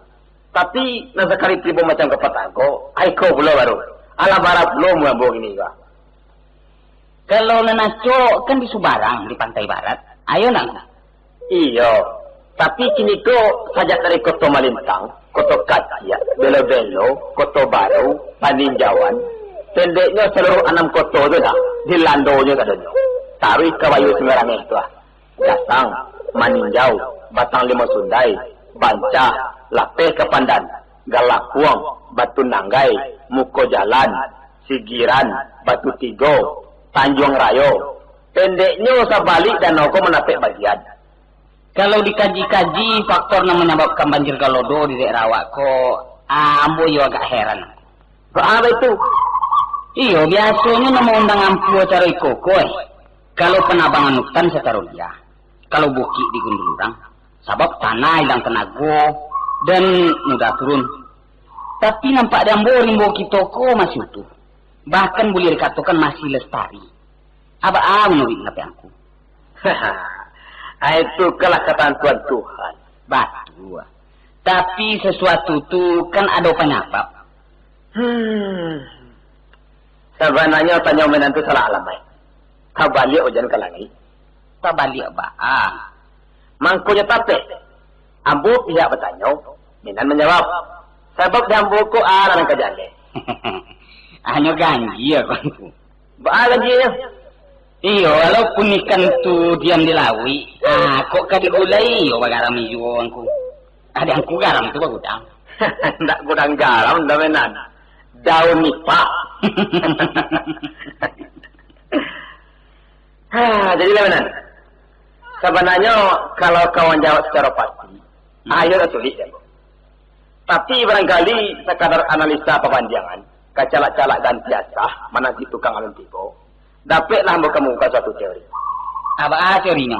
Tapi, nan sakali tibo macam kapatang ko, ai ko pulo baru. Alah bara pulo mun ambo kini ko. Kalau nan acok kan di subarang, di pantai barat. Ayo nan. Iyo. Tapi kini ko sajak dari Koto Malintang, Koto Kaciak, Belo-Belo, Koto Baru, Paninjauan, pendeknyo saluruh anam koto tu lah, dilandonyo sadonyo. Taruih ka Bayu Sungai Rangeh tu lah. Gasang, Maninjau, Batang Limau Sundai, Bancah, Lapeh Kapandan, Galapuang, Batu Nanggai, Muko Jalan, Sigiran, Batu Tigo, Tanjuang Rayo. Pendeknyo, sabalik danau ko manapek bagian. Kalau dikaji-kaji faktor nan manyababkan banjir galodo di daerah awak ko, ah, ambo iyo agak heran. Baa itu? Iyo, biasonyo nan maundang ampuah caro iko ko, eh. Kalau panabangan utan sacaro liah, kalau bukik digundul urang, sabab tanah ilang tanago dan mudah turun. Tapi nampak di ambo rimbo kito ko masih utuh, bahkan buliah dikatokan masih lestari. Baa manuruik pandapek angku? Ai, itu kan lah katantuan Tuhan. Batua. Tapi sasuatu tu kan ado panyabab. Hmm. Sabananyo tanyo Menan tu salah alamaik. Tabaliak ujan ka langik. Tabaliak baa? Mangkonyo tapek. Ambo pihak batanyo, Menan manjawab. Sabab di ambo ko alah nan ka jaleh. Hanyo ganjia ko angku. Baa ganjianyo? Iyo, walaupun ikan tu diam di lauik, ah, kok ka digulai iyo bagaram iyo angku. Ado angku garam tu bagudang. Ndak gudang garam doh, Menan. Daun nipah. Ha, jadilah, Menan. Sabananyo, kalau kawan jawab sacaro pasti, hmm, ayo lah sulik, kan? Tapi barangkali sakadar analisa pabandiangan, kacalak-calak ganti asah, mananti tukang alun tibo, dapeklah ambo kamukokan suatu teori. Baa teorinyo?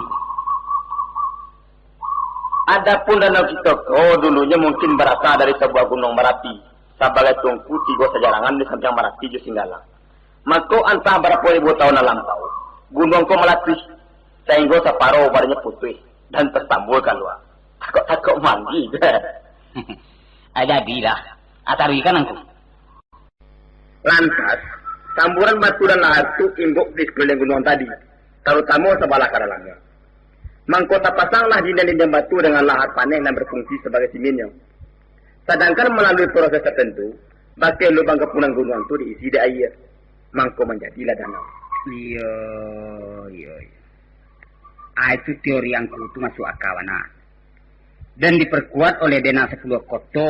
Adapun danau kito ko dulunyo mungkin barasa dari sabuah gunuang barapi, sabagai tungku tigo sajarangan di sampiang Marapi jo Singgalang. Mako, antah barapo ribu taun nan lampau, gunuang ko malatuih, sainggo saparo barinyo putuih, dan tasambul kalua. Takok-takok mandi. Ah, jadilah. Ah, taruihkan angku. Lantas, samburan batu dan lahar tu imbok di sakuliliang gunuang tadi, tarutamo sabalah ka dalamnyo. Mangko tapasanglah dindiang-dindiang batu dengan lahar paneh nan berfungsi sabagai siminnyo. Sadangkan malalui proses tertentu, bakeh lubang kapunan gunuang tu diisi dek aia. Mangko manjadilah danau. Iyo, iyo, iyo. Ah, itu teori angku tu masuk aka bana. Dan diperkuat oleh denah sapuluah koto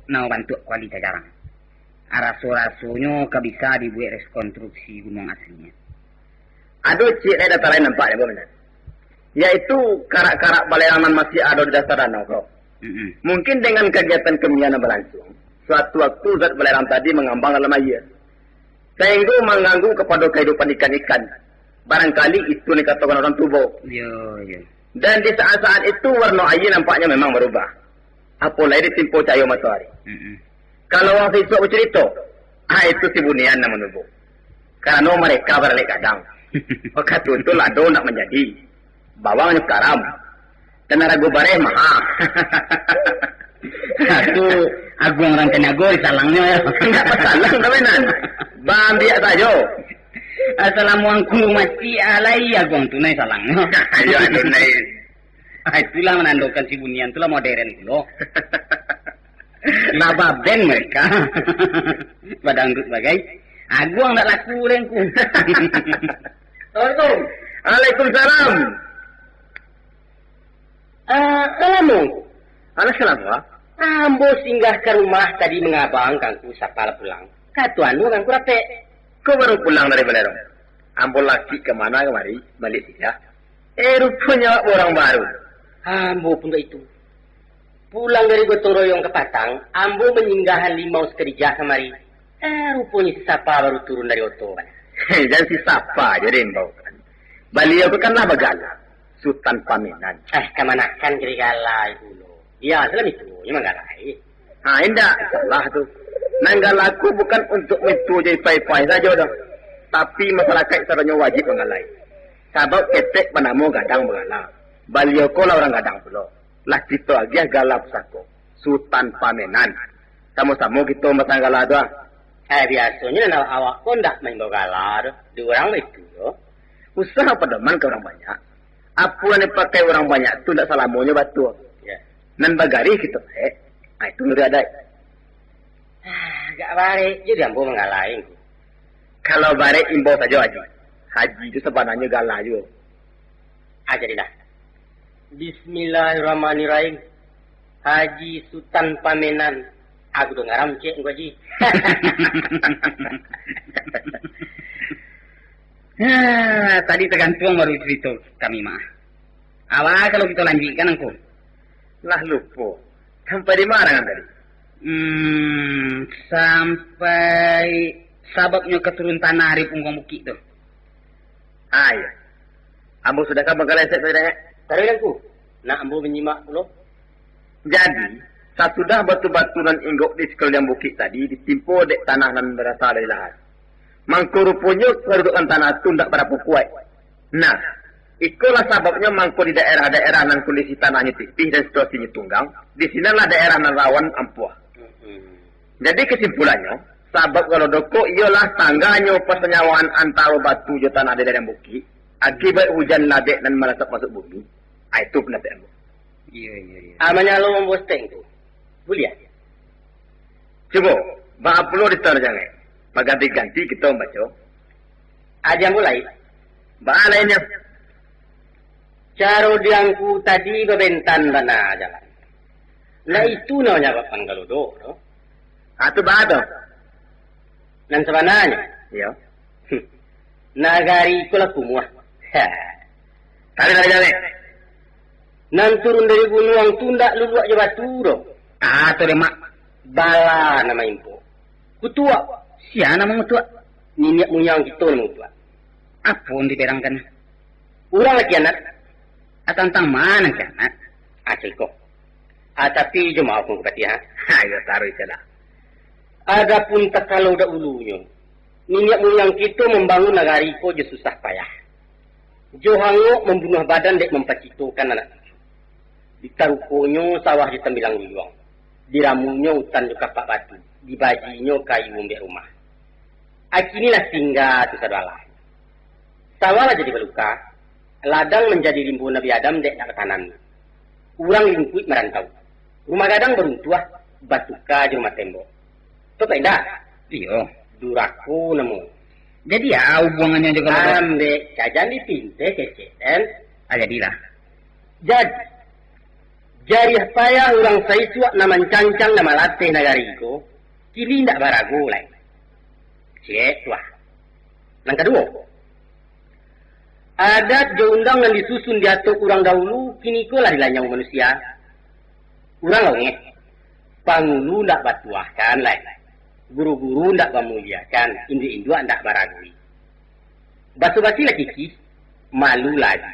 nan babantuak kuali cajarang. Ah, raso-rasonyo ka bisa dibuek rekonstruksi gunuang aslinyo. Ado ciek lai data lain nampak di ambo, Menan. Yaitu karak-karak balerang nan masih ado di dasar danau ko. Mm-mm. Mungkin dengan kagiatan kimia nan balansuang, suatu waktu zat balerang tadi mangambang dalam aia, sainggo mangganggu kapado kahidupan ikan-ikan. Barangkali itu nan dikatokan urang tubo. Yo, yo. Dan di saat-saat itu warno aia nampaknyo memang barubah. Apo lai ditimpo cahayo matoari. Mm-mm. Kalau urang sisuak bacarito, ah, itu si bunian nan manubo. Karano mareka baralek gadang. Wakatu tu lado ndak manjadi. Bawangnyo karam. Dan arago bareh maha. Itu Aguang Rantaniago disalangnyo, yo. Ndak basalang doh, Menan. Baambiak sajo. Ah, salamo angku mati, ah, lai Aguang tu nai salangnyo. Iyo, anu nai. Ah, itulah manandokan si bunian tu lah moderen pulo. Lah baben mareka. Badangdut bagai. Aguang ndak laku deh angku. Assalamualaikum. Waalaikumsalam. Ah, alah, Mung. Alah, salam, Wak. Ambo singgah ka rumah tadi mangabang ka angku sapa lah pulang. Kato anu ka angku dapek. Ko baru pulang dari Balerong? Ambo laki ka mana kamari, baliak siriah. Eh, ruponyo awak urang baru. Ambo pun baitu. Pulang dari gotong royong ka Patang, ambo manyinggahan limau sakadijah kamari. Eh, ruponyo si Sapa baru turun dari oto. Jan si Sapa jo den imbaukan. Baliau ko kan lah bagala, Sutan Pamenan. Eh, kamanakan kiri gala itu lo. Dia salah itu, memang galai. Ha, indak salah tu. Nan gala ko bukan untuak mintuo jo ipai-ipai sajo doh. Tapi masyarakaik sadonyo wajib manggalai. Sabab ketek banamo gadang bagala. Baliau ko lah urang gadang pulo. Lah kito agiah gala pusako, Sutan Pamenan. Samo-samo kito masang gala tu ah. Eh, biasonyo nan awak ko ndak maimbau gala doh. Di urang baitu doh. Usah padoman ka urang banyak. Apo nan dipakai urang banyak tu ndak salamonyo batua. Ya. Nan bagarih kito paek, ah, itu nuruik adaik. Ah, agak barek jo di ambo manggalai ko. Kalau barek imbau sajo, Haji. Haji tu sabananyo gala juo. Ah, jadilah. Bismillahirrahmanirrahim. Haji Sutan Pamenan. Aku danga ramcek ko, Haji. Ah, tadi tagantuang baru carito kami mah. Awa kalau kito lanjuikkan, Angku? Lah lupo. Sampai di ma nan tadi? Hmm, sampai sababnyo ka turun tanah dari pungguang bukik tu. Ah, iyo. Ambo sudahkan bangkalai sek tadi, Dayek. Taruih, Angku. Nak ambo manyimak pulo. Jadi, sasudah batu-batu nan inggok di sakuliliang bukik tadi ditimpo dek tanah nan barasa dari lahar, mangko ruponyo kadudukan tanah tu ndak barapo kuaik. Nah, ikolah sababnyo mangko di daerah-daerah nan kondisi tanahnyo tipih dan situasinyo tunggang, di sinanlah daerah nan rawan ampuah. Jadi kesimpulannyo, sabab galo doko iyolah tangganyo pasanyawaan antaro batu jo tanah di ladang bukik, akibat hujan labek nan malasap masuak bumi. Ah, itu pandapek ambo. Iyo, iyo, iyo. Ah, manyalo mambuek steng tu. Buliah. Cubo, baa pulo di Tarjangai. Baganti-ganti kito mambaco. Aja mulai. Baa lainnyo? Caro di Angku tadi babentan bana jalan. Lah itu nan manyababkan galo doko tu. Ah, tu baa tu? Nan sabananyo. Iyo. Nagari ko lah kumuah. Ha. Tarik, tarik, tarik. Nan turun dari gunuang tu ndak luluak jo batu doh. Ah, tu deh, Mak. Bala nan maimpok. Kutuak. Sia nan mangutuak? Niniak muyang kito nan mangutuak. Apo nan diberangkan? Urang lah kianat. Ah, tantang ma nan kianat? Ah, cako. Ah, tapi jo maoh, Angku Patiah, ha? Ha, iyo, taruih sajolah. Adopun takalo dahulunyo, niniak muyang kito mambangun nagari ko jo susah payah. Jo hangok mambunuah badan dek mampacitokan anak cucu. Ditarukonyo sawah jo tambilang luluang. Diramunyo utan jo kapak batu. Dibajinyo kayu mambuek rumah. Ah, kini lah tingga tu sadoalah. Sawah lah jadi baluka, ladang manjadi rimbo Nabi Adam dek ndak batanam. Urang lingkuik marantau. Rumah gadang baruntuah, batuka jo rumah tembok. Tau indak? Iyo. Durako namo. Jadi, a, hubungannyo jo kalau Ambek, ka jan dipinteh kecek, kan? Ah, jadilah. Jadi, jariah payah urang saisuak nan mancancang, nan malateh nagari ko, kini indak barago lai. Cek tu ah. Nan kaduo, adat jo undang nan disusun diatok urang dahulu, kini ko lah dilanyau manusia. Urang lah ungeh. Pangulu ndak batuahkan lai. Guru-guru ndak bamuliakan, induak-induak ndak baragui. Baso-basi lah kikih, malu lah adi.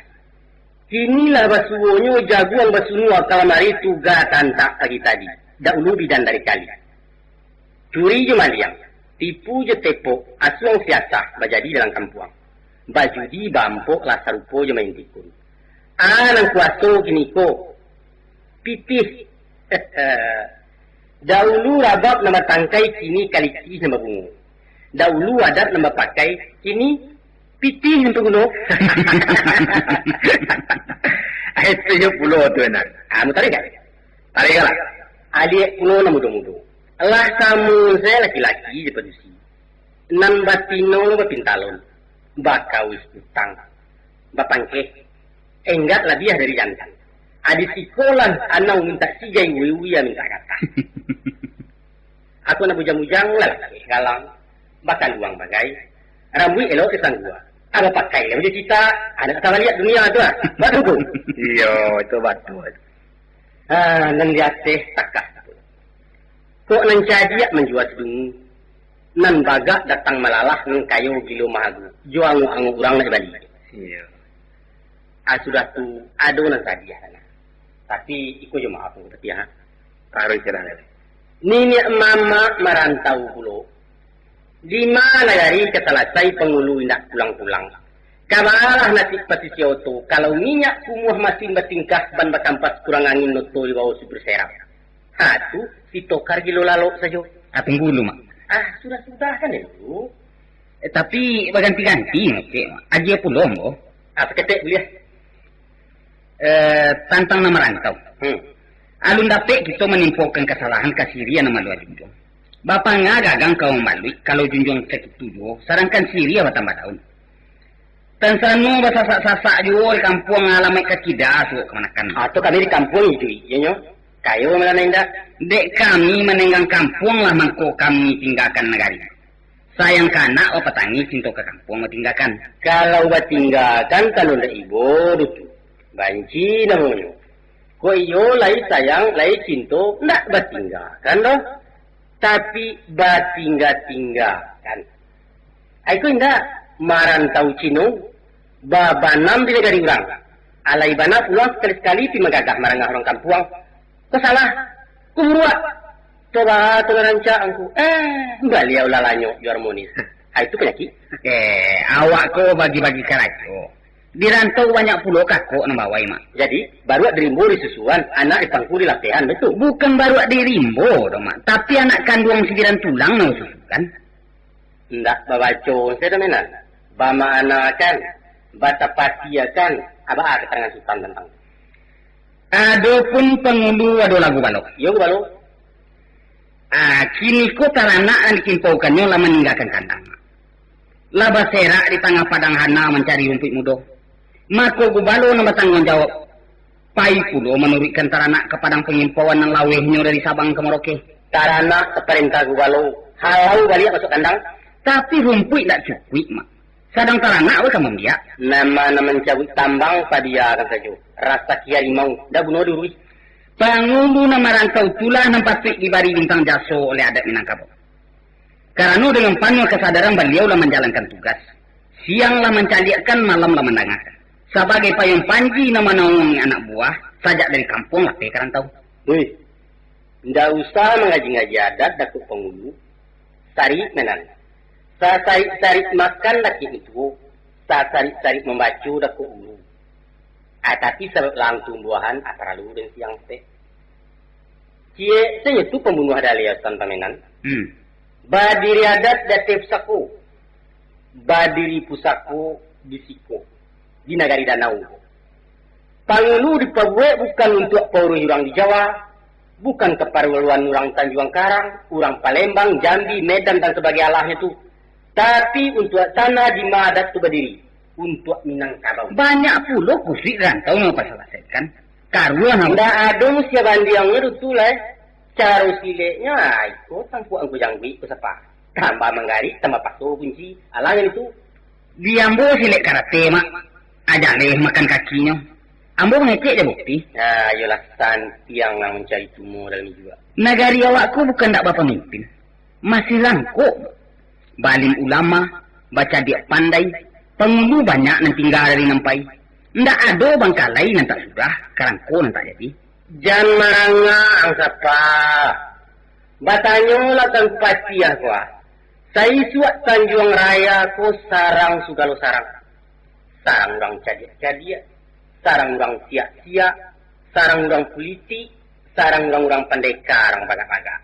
Kini lah basuonyo jaguang basunua kalamari tuga tantak pagi tadi, dahulu bidan dari kali. Curi jo maliang, tipu jo tepok, asuang siasah bajadi dalam kampuang. Bajudi baampok lah sarupo jo main tikun. A nan kuaso kini ko, pitih. Dahulu rabab nan batangkai, kini kalikih nan babungo. Dahulu adat nan bapakai, kini pitih nan taguno. Itu jo pulo tu, Enan. Ah, mutarik kan? Tarik lah. Aliak pulo nan mudo-mudo. Lah samo sajo laki-laki jo padusi. Nan batino bapintalon, bakawih utang, bapangkeh, enggak labiah dari jantan. Adi sikolah anau mintak sigai, uwi-uwi mintak kata. Aku nak bujang-bujang lah, galang, bakaluang bagai, rambuik elok disanggua. Ado pakai lah baju cita, ado ka baliak dunia tu lah. Batua ko? Iyo, itu batua. Ha, nan di ateh takah. Kok nan cadiak manjua sidungu, nan bagak datang malalah, nan kayo gilo mahagu, jo angok-angok urang nak dibali. Iyo. Ah, sudah tu, ado nan sadiah sana. Tapi, iko jo maaf, tapi ha. Taruih sirah lele. Niniak mamak marantau pulo. Di ma nagari ka salasai pangulu indak pulang-pulang. Kabalah nasib pasisia oto, kalau minyak kumuah masin batingkah, ban bakampas kurang angin oto di bawah supir serap. Ha, tu, si Tokar gilo lalok sajo. Ah, tunggu dulu, Mak. Ah, sudah-sudah kan dulu. Eh, tapi baganti-ganti ngecek, Mak. Agiah pulo, ambo. Ah, saketek buliah. Eh, tantang nan marantau. Hmm. Alun dapek kito manimpokan kasalahan ka siriah nan maluah junjuang. Bapangah gagang ka mambaluik, kalau junjuang sakitu juo, sadangkan siriah batambah daun. Tansano basasak-sasak juo di kampuang, alamaik ka kida, suok kamanakan. Atau kami di kampuang iduik, iyo nyo? Kayo malah nan indak. Dek kami manenggang kampuang lah mangko kami tinggakan nagari. Sayang ka anak, bapatangi cinto ka kampuang batinggakan. Kalau batinggakan, tando ndak ibo tu. Banci namonyo. Kok iyo lai sayang, lai cinto, ndak batinggakan doh. Tapi batingga-tinggakan. Ai ko indak, marantau Cino, babanam di nagari urang. Alai bana pulang sakali-sakali pi magagah marangah urang kampuang. Ko salah, ko buruak. Coba tu rancak angku. Eh, baliau lah lanyok jo harmonis. Ha, itu panyakik. Eh, awak ko bagi-bagi karajo. Di rantau banyak pulo kakok nan bawai, Mak. Jadi, baruak di rimbo disusuan, anak di pangku dilapehan, betul? Bukan baruak di rimbo doh, Mak. Tapi anak kanduang si jiran tulang nan susuan. Indak babaco, saya doh, Menan. Bamaanakan, batapatiakan, aba keterangan Sutan tantang. Adopun pangulu ado lah gubalo. Iyo, gubalo. Ah, kini ko taranak nan dikimpaukannyo lah maninggakan kandang. Lah baserak di tangah padang hana mancari rumpuik mudo. Mako gubalo nan batangguang jawab, pai pulo manuruikkan taranak ka padang pangimpauan nan lawehnyo dari Sabang ka Merauke. Taranak taparentah gubalo, halau baliak masuak kandang. Tapi rumpuik ndak cukuik, Mak. Sadang taranak weh ka mambiak. Nama nan mancabuik tambang padiakan sajo. Rasaki harimau, ndak guno diuruih. Pangulu nan marantau tulah nan patuik dibari bintang jaso oleh adat Minangkabau. Karano dengan panuah kasadaran baliau lah manjalankan tugas. Siang lah mancaliakkan, malam lah mandangakan. Sabagai payuang panji nan manaungi anak buah, sajak dari kampuang lapeh ka rantau. Wih, ndak usah mangaji-ngaji adat, Datuak Pangulu. Sarik Menan. Sasarik-sarik makan lakik tuo, sasarik-sarik mambaco dakok guru. Ah, tapi sabab langtung buahan, ah, paralu den siang pek. Ciek sajo tu pambunuah Daliah Sutan Pamenan. Hmm. Badiri adat di ateh pusako. Badiri pusako di siko. Di nagari danau. Pangulu dipabuek bukan untuak pauruih urang di Jawa, bukan kaparluan urang Tanjuang Karang, urang Palembang, Jambi, Medan, dan sabagai alahnyo tu, tapi untuak tanah di ma adat tu badiri, untuak Minangkabau. Banyak pulo kusuik rantau nan bapasalasaikan. Karuah namo. Ndak ado musia bandiangnyo tu, tu lai. Caro sileknyo, ah, iko tampuak angku jangguik ko sapa. Tambah manggarik, tambah paso kunci. Alah nan itu. Di ambo silek karate, Mak. Ajaleh makan kakinyo. Ambo mangecek jo bukti. Nah, iyolah santiang lah mancari tumo dalam ijuak. Nagari awak ko bukan ndak bapamimpin. Masih langkok. Baalim ulama, bacadiak pandai, pangulu banyak nan tingga dari nan pai. Ndak ado bangkalai nan tak sudah, karangko nan tak jadi. Jan marangah ang sapa. Batanyolah ka Angku Patiah ko ah. Saisuak Tanjuang Raya ko sarang sugalo sarang. Sarang urang cadiak-cadiak, sarang urang siak-siak, sarang urang pulitik, sarang urang-urang pandeka, urang bagak-bagak.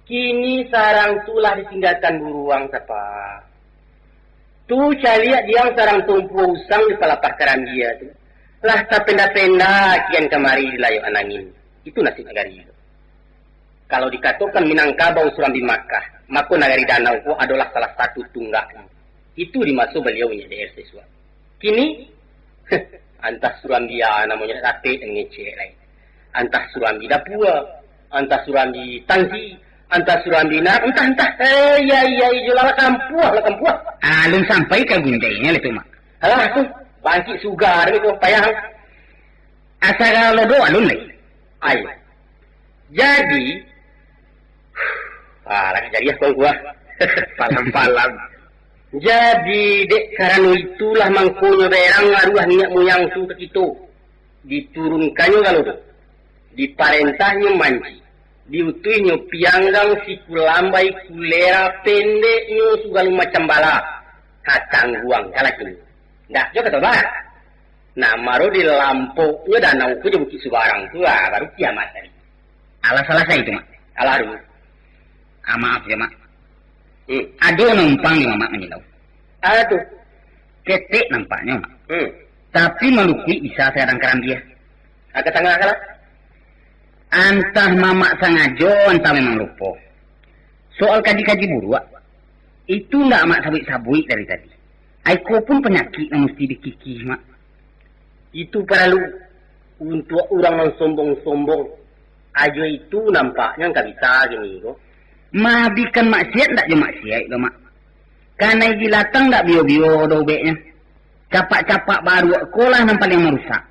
Kini sarang tu lah ditinggakan buruang sapa. Tu caliak diang sarang tumpua usang di palapah karambia tu. Lah tapenda-penda kian kamari di layok anangin. Itu nasib nagari tu. Kalau dikatokan Minangkabau Surambi Makkah, mako nagari danau ko adolah salah satu tunggaknyo. Itu di maso baliau inyo di R C Suak. Kini, antah Surambi a namonyo dak dapek dan ngecek lai. Antah Surambi Dapua, antah Surambi Tangsi, Antah surambina, antah, antah. Eh, iya, iya, iya, lah kampuah, lah kampuah. Alun sampai ka gundainyo lah tu, Mak. Alah, tu, bangkik sugar ni tu, payah. Asa ka lodo alun lai. Ai. Jadi, ah, lagi jadi ah, kawan gua. Palam-palam. Jadi, dek karano itulah mangkonyo berang aruah niak muyang tu ka kito. Diturunkannyo ka lodo. Diparentanyo manci. Diutuihnyo pianggang, siku lambai, kulera, pendeknyo sagalo macam bala. Kacangguang ka laki ni. Ndak jo kato bah. Nah, maro dilampoknyo danau ko jo Bukik Subarang tu, ah, baru kiamat tadi. Alah salasai tu, Mak. Alah, aduh. Ah, maaf yo, Mak. Hmm. Ado nan numpang di Mamak manyilau. Alah tu. Ketek nampaknyo, Mak. Hmm. Tapi malukuik bisa sagadang karambia. Agak tangah lah. Antah Mamak sangajo, antah memang lupo. Soal kaji-kaji buruak, itu ndak Mak sabuik-sabuik dari tadi. Aiko pun panyakik nan musti dikikih, Mak. Itu paralu untuak urang nan sombong-sombong. Ajo itu nampaknyo ka bisa kini ko. Maabihkan maksiat ndak jo maksiat ko, Mak. Kanai gilatang ndak bio-bio doh ubeknyo. Capak-capak baruak ko lah nan paliang marusak.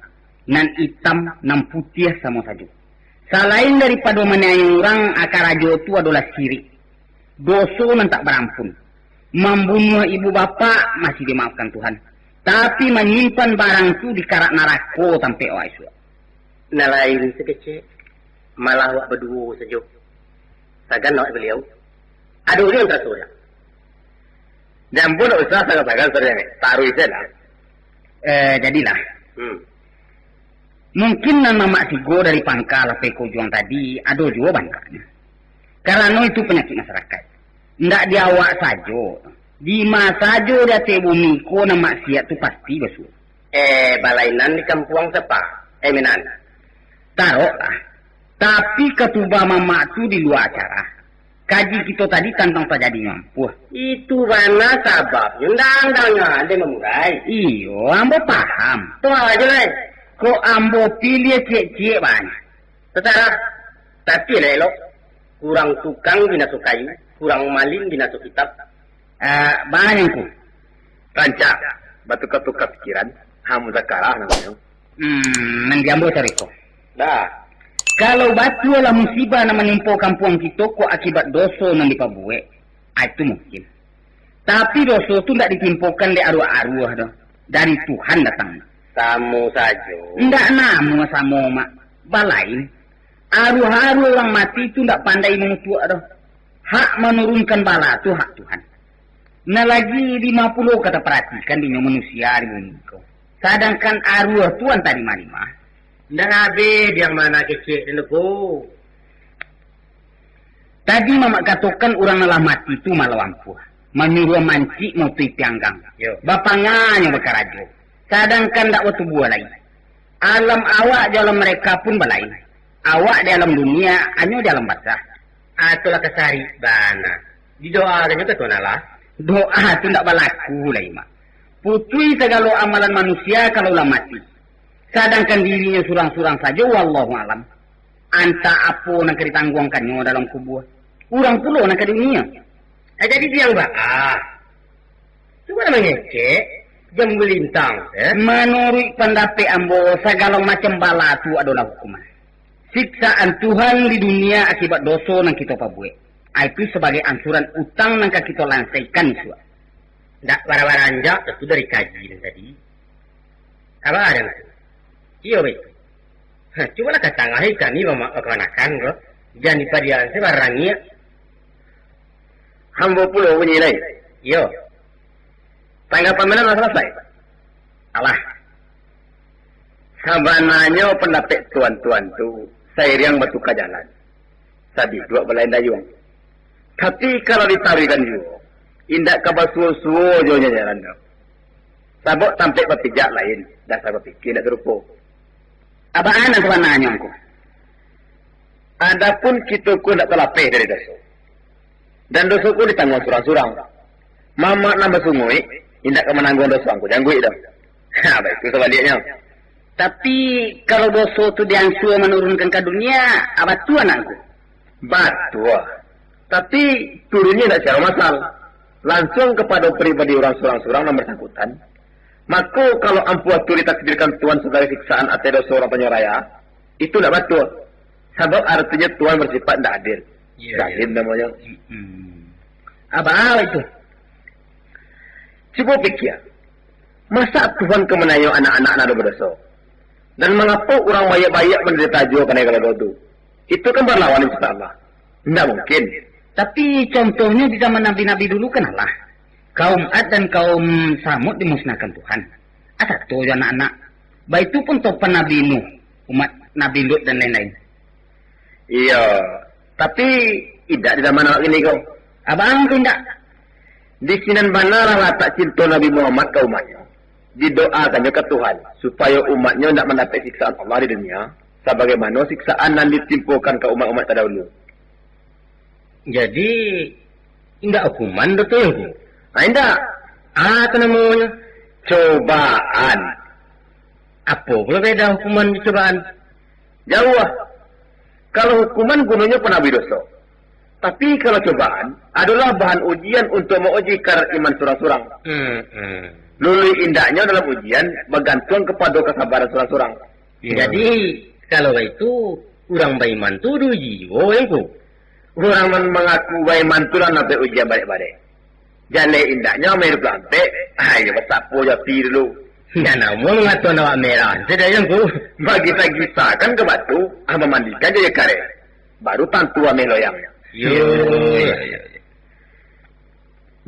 Nan itam, nan putiah samo sajo. Salain daripado maniayo urang, karajo tu adolah sirik. Doso nan tak barampun. Mambunuah ibu bapak masih dimaafkan Tuhan. Tapi manyimpan barang tu di karak narako tampek awak isuak. Nan lain sakecek, malah awak baduo sajo. Sagan awak baliau. Ado urang taraso dak? Jan pun dak usah sagan-sagan, saudara. Taruih se lah. Eh, jadilah. Hmm. Mungkin nan Mamak tigo dari pangka lapeh ka ujuang tadi, ado juo bangkaknyo. Karano itu panyakik masarakaik. Ndak di awak sajo. Di ma sajo di ateh bumi ko nan maksiat tu pasti basuo. Eh, balainan di kampuang sapa? Eh, Minan. Taroklah. Tapi katuba Mamak tu di lua acara. Kaji kito tadi tantang tajadinyo ampuah. Itu bana sababnyo. Ndang, ndang, ndang, Mamurai. Iyo, ambo paham. Tu ajo lai. Kok ambo piliah ciek-ciek bana. Tasarah. Tapi lah elok. Kurang tukang binaso kayu, kurang malin binaso kitab. Ah, bana, Ngku. Rancak, batuka-tuka pikiran, ha, muzakarah namonyo. Hmm, nan di ambo carito. Dah. Kalau batua lah musibah nan manimpo kampuang kito ko akibat doso nan dipabuek, ah, itu mungkin. Tapi doso tu ndak ditimpokan dek aruah-aruah doh. Dari Tuhan datang. Samo sajo. Ndak namuah samo, Mak. Balain. Aruah-aruah urang mati tu ndak pandai mangutuak doh. Hak manurunkan bala tu hak Tuhan. Nah, lagi dima pulo ka taparatikan dinyo manusia di bumi ko. Sadangkan aruah tu antah di ma-ma. Ndak abih diang mana kecek den ko. Tadi Mamak katokan urang nan lah mati tu malah ampuah. Manyuruah mancik mautui pianggang. Yo. Bapanganyo bakarajo. Sadangkan ndak batubuah lai. Alam awak jo alam mereka pun balain. Awak di alam dunia, anyo di alam barzah. Atulah kasarik bana. Didoakannyo ka Tuhan Allah. Doa tu ndak balaku lai, Mak. Putuih sagalo amalan manusia kalau lah mati. Sadangkan dirinyo surang-surang sajo, wallahu alam. Antah apo nan ka ditangguangkannyo dalam kubua. Urang pulo nan ka di dunia. Eh, jadi diang baa. Cubo lah mangecek, jan bulintang, eh? Manuruik pandapek ambo, sagalo macam bala tu adolah hukuman. Siksaan Tuhan di dunia akibat doso nan kito pabuek. Ah, itu sabagai angsuran utang nan ka kito lansaikan isuak. Ndak bara-baranjak tu dari kaji nan tadi. Apo ado tu? Iyo, baik. Ha, cubolah katangahi kami bama-, bakamanakan ko. Jan dipadiakan se barangiak. Ambo pulo bunyi lai. Iyo. Tanggapan Minan lah salasai? Alah. Sabananyo pandapek tuan-tuan tu sairiang batuka jalan. Sabiduak balain dayuang. Tapi kalau ditaruihkan juo, indak ka basuo-suo jo nyo jalan tu. Sabab tampek bapijak lain, dasar bapikia indak sarupo. Abaan nan sabananyo, Ngku? Adapun kito ko indak talapeh dari doso. Dan doso ko ditangguang surang-surang. Mamak nan basunguik, indak ka manangguang doso angku jangguik tu. Ha, baitu sabaliaknyo. Tapi, kalau doso tu diansua manurunkan ka dunia, ah, batua nak, Ngku? Batua. Tapi, turunnyo indak sacaro masal. Lansuang kapado pribadi urang surang-surang nan barsangkutan. Mako, kalau ampuah tu ditakdirkan Tuhan sabagai siksaan ateh doso urang tanyo raya, itu indak batua. Sabab aratinyo Tuhan barsipaik indak adil. Iyo, iyo. Zalim namonyo. Mm-mm. Apo itu? Cubo pikia, masa Tuhan ka manayuang anak-anak nan ado badoso? Dan mangapo urang baiak-baiak mandarito juo kanai kalau doh tu? Itu kan barlawan jo Allah. Indak mungkin. Tapi contohnyo di zaman nabi-nabi dulu kan alah. Kaum Ad dan kaum Samud dimusnahkan Tuhan. Asa tu jo anak-anak. Baitu pun topan Nabi Nuh, umat Nabi Lut dan lain-lain. Iyo, tapi indak di zaman awak kini ko. Abang tu indak. Di sinan bana lah latak cinto Nabi Muhammad ka umatnyo. Didoakannyo ka Tuhan, supayo umatnyo indak mandapek siksaan Allah di dunia, sabagaimano siksaan nan ditimpokan ka umat-umat tadahulu. Jadi, indak hukuman tu, Tuanku? Ah, indak. Ah, tu namonyo cobaan. Apo pulo beda hukuman jo cobaan? Jauah. Kalau hukuman gunonyo panabuih doso. Tapi kalau cobaan, adolah bahan ujian untuak mauji kadar iman surang-surang. Hmm, hmm. Luluih indaknyo dalam ujian bagantuang kapado kasabaran surang-surang. Iyo. Jadi, kalau baitu, urang baiman tu diuji juo, Tuanku? Urang nan mangaku baiman tu lah nan dapek ujian barek-barek. Jaleh indaknyo ameh iduik lampek, ayo basapo jo api dulu. Nan namo mangato awak merah, sudah, Tuanku. Bagisa-gisakan ka batu, ah, mamandikan jo aia kareh. Baru tantu ameh loyangnyo. Yo, yo, yo, yo.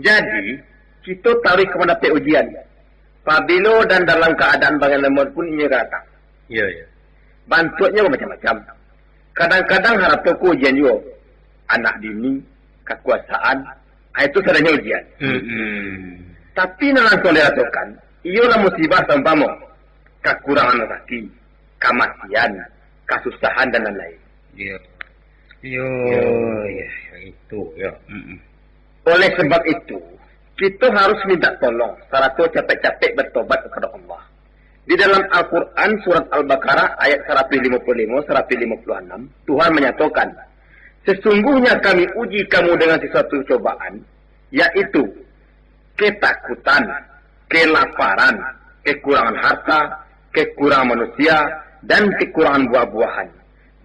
Jadi, kito taruih ka mandapek ujian. Pabilo dan dalam kaadaan bangai lambuik pun inyo ka datang. Iyo, iyo. Bantuaknyo bamacam-macam. Kadang-kadang harato ko ujian juo. Anak bini, kakuasaan, ah, itu sadanyo ujian. Mm-mm. Tapi nan lansuang dirasokan, iyolah musibah saumpamo kakurangan rasaki, kamatian, kasusahan, dan lain-lain. Iyo. Iyo, iyo, itu, yo. Mm-mm. Oleh sebab itu, kito harus minta tolong, sarato capek-capek batobat kapado Allah. Di dalam Al-Quran, surat Al-Baqarah, ayat saratuih limo puluah limo, saratuih limo puluah anam, Tuhan manyatokan, "Sesungguhnya Kami uji kamu dengan sesuatu cobaan, yaitu ketakutan, kelaparan, kekurangan harta, kekurangan manusia, dan kekurangan buah-buahan.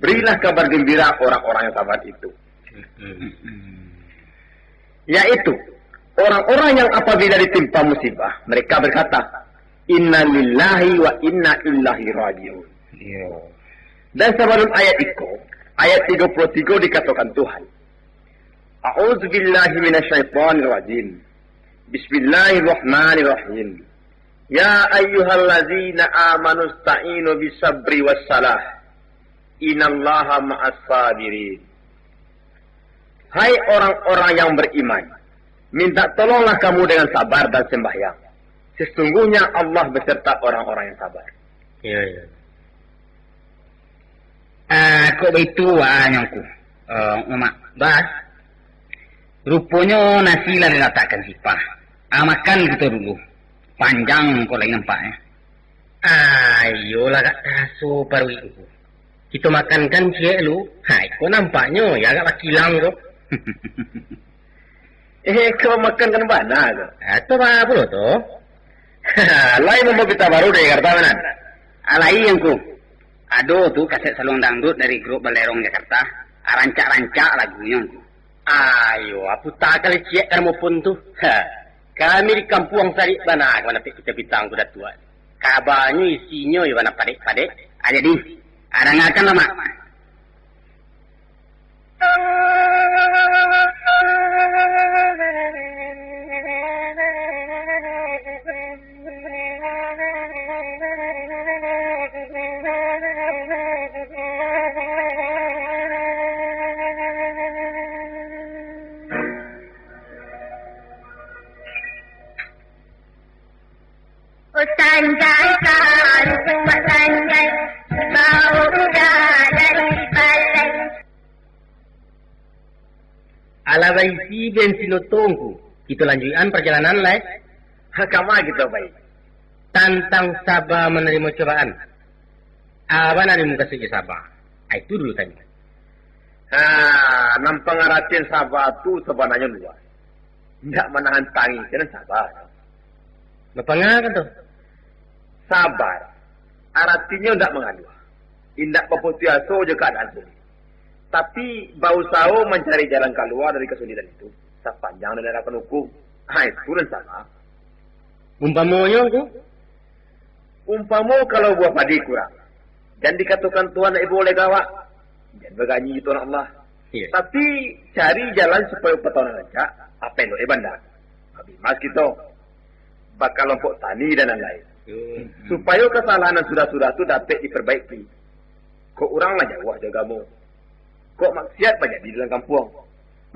Berilah kabar gembira orang-orang yang sabar itu." Yaitu, orang-orang yang apabila ditimpa musibah, mereka berkata, "Inna lillahi wa inna ilaihi raji'un." Iyo. Dan sabalum ayat iko, ayat tigo puluah tigo dikatokan Tuhan, "A'udzubillahi minasyaitonirrajim. Bismillahirrahmanirrahim. Ya ayyuhallazina amanu sta'inu bisabri wassalah. Innallaha ma'as sabirin." Hai orang-orang yang beriman, minta tolonglah kamu dengan sabar dan sembahyang. Sesungguhnya Allah beserta orang-orang yang sabar. Iyo, iyo. Ah, kok baitu, ah, Tuanku. Eh, Mak, bah. Ruponyo nasi lah dilatakkan sipah. Ah, makan kito dulu. Panjang ko lai nampaknyo. Ah, iyolah, agak taraso paruik ko. Kito makan kan ciek lu. Ha, iko nampaknyo yo agak bakilang ko. Eh, kau makan kan bana ko. Ah, tu apo pulo tu? Lai mambawa pita baru dari Jakarta, Manan? Ah, lai, Tuanku. Ado tu kaset saluang dangdut dari grup Balerong Jakarta. Ah, rancak-rancak lagunyo, Tuanku. Ayo, ah, puta kali ciek gramofon tu. Ha. Kami di kampuang sarik bana ka mandapek pita-pita Angku Datuak. Kabanyo isinyo yo bana padek-padek. Ah, jadi, ah, dangakanlah, Mak. Oh, sanjai, sanjai, bau dari balai. Alah baisi bensin oto, Tuanku. Kito lanjuikan parjalanan lai. Ha, kama kito pai? Tantang saba manarimo cobaan. Apo nan dimukasuik jo saba? Ah, itu dulu tadi. Ah, nan pangaratian saba tu sabananyo luas. Indak manahan tangih, kan saba. Bapangah kan tu? Sabar. Aratinyo indak mangaluah. Indak baputuih aso jo kaadaan sulik. Tapi, bausaho mancari jalan kalua dari kasulitan itu, sapanjang nan diarahkan hukum. Ha, itu nan saba. Umpamonyo, Ngku? Umpamo kalau buah padi kurang, jan dikatokan Tuhan nak ibo oleh ka awak, jan baganyi itu anak Allah. Iya. Tapi, cari jalan supayo pataunan rancak, apo elok eh banda. Abih mas kito, bakalompok tani dan lain-lain. Hmm. Supayo kasalahan nan sudah-sudah tu dapek diperbaiki. Kok urang lah jauah jo agamo. Kok maksiat bajadi dalam kampuang.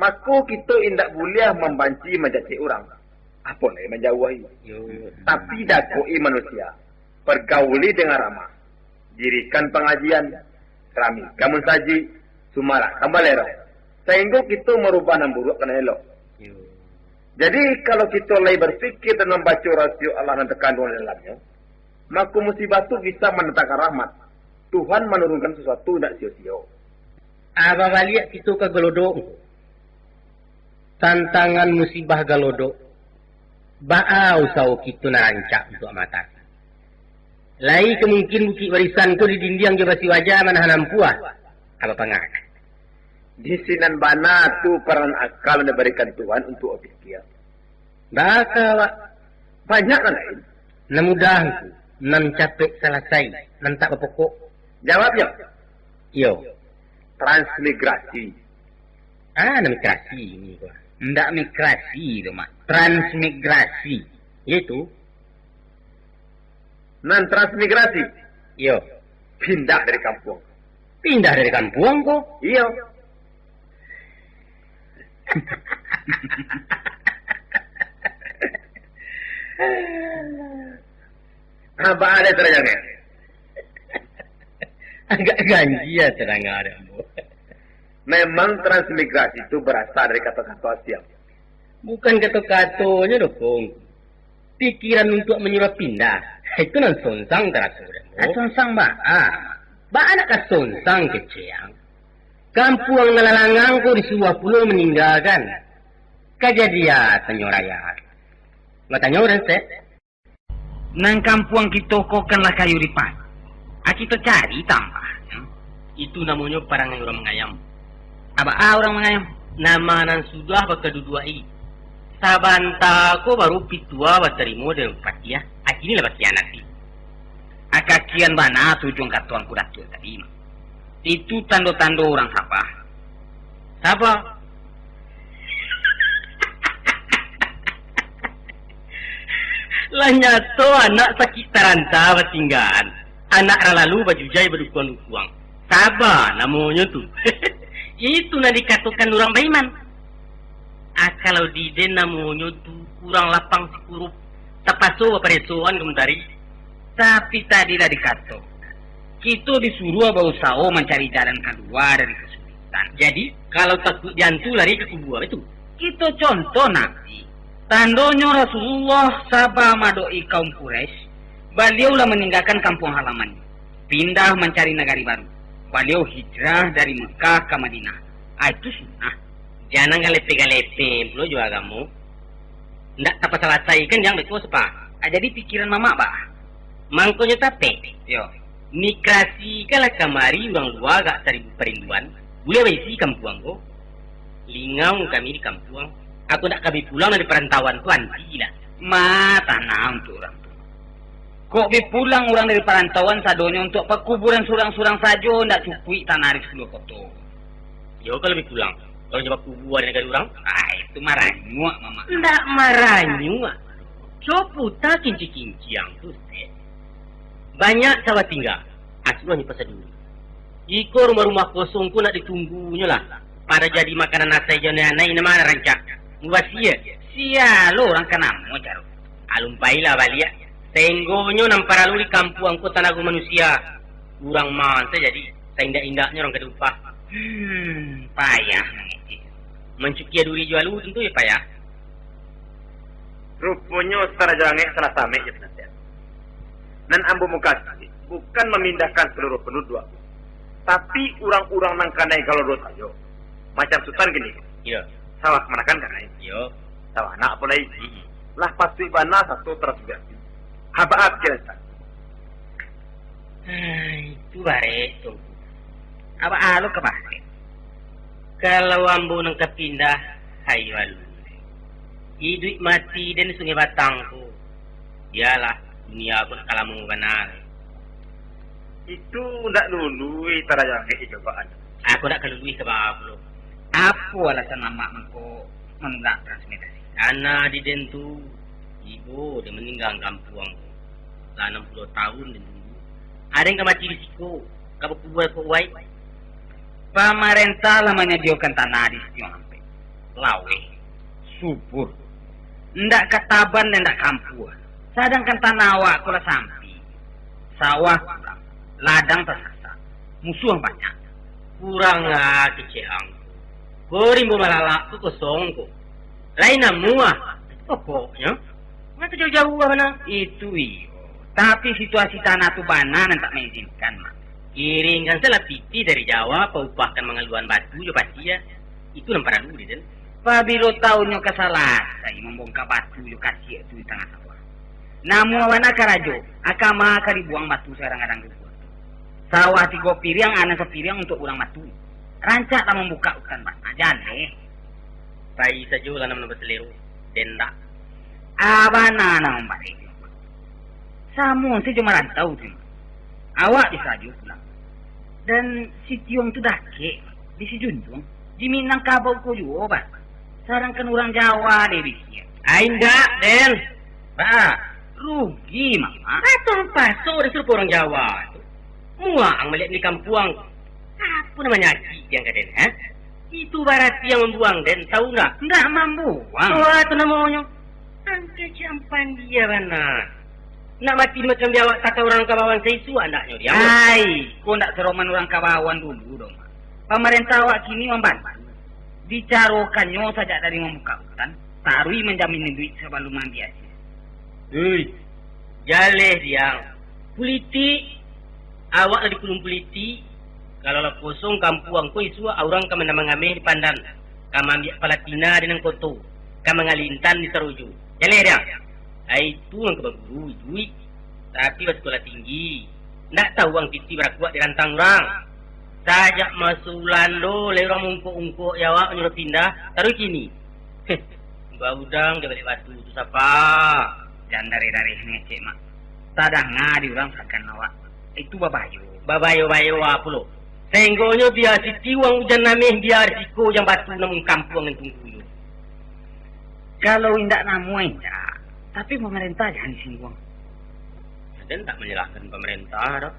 Mako, kito indak buliah mambanci mancacek urang, apo lai manjauahi. Yo. Tapi, dakok-i manusia, pargauli dengan ramah, dirikan pangajian, ramikan musajik, sumarakkan balerong, sainggo kito marubah nan buruak ka nan elok. Yo. Jadi, kalau kito lai barpikir dan mambaco rasio Allah nan takanduang di dalamnyo, mako musibah tu bisa mandatangkan rahmat. Tuhan manurunkan sasuatu indak sio-sio. Ah, babaliak kito ka Galodok. Tantangan musibah Galodok. Baa usaho kito nan rancak untuak maatasi? Lai ka mungkin Bukik Barisan ko didindiang jo basi baja manahan ampuah? Apo pangakan? Di sinan bana tu peranan akal nan dibarikan Tuhan untuak bapikia. Baa ka awak? Banyak nan lain. Nan mudah tu, nan capek salasai, nan tak bapokok. Jawabnyo? Iyo. Transmigrasi. Ah, nan migrasi ini ko. Ndak migrasi tu, Mak. Transmigrasi. Itu. Nan transmigrasi? Iyo. Pindah dari kampuang. Pindah dari kampuang ko? Iyo. Abah ada terjadi. Agak ganjil tadanga dek ambo. Memang transmigrasi tu barasa dari kato-kato asiang. Bukan kato-katonyo doh, Kong. Pikiran untuak manyuruah pindah, itu nan songsang taraso dek ambo. Ah, songsang baa? Baa nak ka songsang kecek ang? Kampuang nan lalangang ko disuruah pulo maninggakan. Ka jadi a tanyo rakyat? Batanyo urang sek. Nan kampuang kito ko kan lah kayo ripat. A kito cari tambah. Itu namonyo parangai urang mangayam. Abaa urang mangayam? Nama nan sudah bakaduduak-i. Sabanta ko baru pitua batarimo dari bupati, a kini lah bakhianati. A kakian bana tujuan kato Angku Datuak tadi. Itu tando-tando urang sabah. Saba. Lah nyato anak sakik taranta batinggaan, anak ralalu bajujai badukuang-dukuang. Saba namonyo tu. Itu nan dikatokan urang baiman. Ah, kalau di den namonyo tu kurang lapang sikurup, tapaso baparesoan ka mantari. Tapi tadi lah dikato, kito disuruah bausaho mancari jalan kalua dari kasulitan. Jadi, kalau takuik di antu lari ka kubua itu, kito contoh Nabi. Tandonyo Rasulullah saba maadok-i kaum Quraisy, baliau lah maninggakan kampuang halaman, pindah mancari nagari baru. Baliau hijrah dari Mekah ka Madinah. Ah, itu sunnah. Jan galepe-galepe pulo jo agamo. Ndak tapasalasaikan jan beko sapa. Ah, jadi pikiran mamak baa? Mangkonyo tapek, yo. Migrasi kan lah kamari urang lua agak saribu parinduan. Buliah baisi kampuang ko. Lingau kami di kampuang. Atau ndak kami pulang dari parantauan tu anti lah. Ma, tanang tu urang tu. Kok bi pulang urang dari parantauan sadonyo untuak pakuburan surang-surang sajo, ndak cukuik tanah di sapuluah koto. Iyo, kalau bi pulang, kalau nyo bakubua di nagari urang, ah, itu maranyuak, Mamak. Ndak maranyuak. Coputa kincik-kinciang tu, Stek. Banyak sawah tingga, asuahnyo pasaduri. Iko rumah-rumah kosong ko nak ditunggunyo lah. Pada jadi makanan asai jo anai-anai, nama rancak. Mubasia, sia lo urang ka namo caro. Alumpailah baliak. Sainggonyo nan paralu di kampuang ko tanago manusia. Urang ma sajo jadi, saindak-indaknyo urang ka diupah. Hmm, payah mangecek. Mancukia duri jo alu tantu yo payah. Ruponyo Rajo Angek salah samek jo panasihat. Nan ambo mukasuik, bukan mamindahkan saluruah panduduak, tapi urang-urang nan kanai galodo sajo. Macam Sutan kini. Iyo. Sawah kamanakan ka ai? Iyo. Sawah anak apo lai? Mm-mm. Lah patuik bana sato transmigrasi. Abak apikiran Sutan. Hai, itu barek tu. Abak alo ka barek. Kalau ambo nan ka pindah, hai walu. Iduik mati den Sungai Batang ko. Bialah, dunia ko nak ka lamo bana. Itu ndak lului taraja angkek di cobaan. Aku ndak ka lului ka baa pulo. Apo alasan mamak mangko manulak transmigrasi? Karano di den tu, ibo den maninggakan kampuang ko. Lah anam puluah tahun den tunggu. Ado nan ka mati di siko, ka bakubua kok wai. Pamarentah lah manyadiokan tanah di Sitiong Ampek. Laweh, subur. Indak ka taban, indak ka ampua. Sadangkan tanah awak ko lah sampik. Sawah kurang, ladang tasasak, musuah banyak. Kurang ah kecek ang. Ko rimbo malalak tu kosong ko. Lai namuah. Pokoknyo, mangko jauah-jauah bana. Itu iyo. Tapi situasi tanah tu bana nan tak maizinkan, Mak. Kiringkan salah pitih dari Jawa, paupahkan mangaluahan batu jo pasir. Itu nan paralu di den. Pabilo taunyo ka salasai mambongka batu jo kasiak tu di tangah sawah. Namuah bana karajo, akama ka dibuang batu sagadang-gadang rubuah tu. Sawah tigo piriang, anam sapiriang untuak urang batu. Rancak lah mambukak utan bana, jaleh. Pai sajo lah nan basalero, den ndak. Ah, bana nan mambarek. Samo sajo marantau tu. Awak bisa sajo pulang. Dan Sitiong tu dakek, di Sijunjuang, di Minangkabau ko juo, bah. Sadangkan urang Jawa deh bisiak. Ai indak, den. Bah, rugi, Mamak. Atau paso disuruh urang Jawa tu. Muak ang maliek di kampuang. Apo nan manyakik diang ka den, ha? Itu barati nan mambuang den, tahu ndak? Ndak mambuang. Apo tu namonyo? Angkek ciampan dia bana. Nak mati macam biawak, takah urang ka bawan saisuak andaknyo dia. Ai, ko ndak saroman urang ka bawan dulu doh, Mak. Pamarentah awak kini mambantu. Dicarokannyo sajak dari mambukak utan, taruih manjamin iduik sabalun maambiak asie. Hei, jaleh diang. Pulitik, awak lah dikulun pulitik. Kalau lah kosong kampuang ko, isuak urang ka manamang ameh di Pandan, ka maambiak palatina di nan koto, ka mangalintang di Sarojo. Jaleh diang. Ai tu nan ka baguru iduik, tapi basikolah tinggi. Ndak tahu ang pitih barakuak di rantang urang. Sajak maso Ulando, lai urang maungkok-ungkok awak manyuruah pindah, taruih kini. Heh, baudang di baliak batu tu sapa? Jan dareh-dareh ngecek, Mak. Tadanga di urang sagan awak. Itu babayo. Babayo-bayo apo lo? Sainggonyo bia Sitiong ujan ameh, bia risiko ujan batu nan mangkampuang nan tunggunyo. Kalau indak namuah indak, tapi pamarentah jan disingguang. Ado ndak manyalahkan pamarentah doh.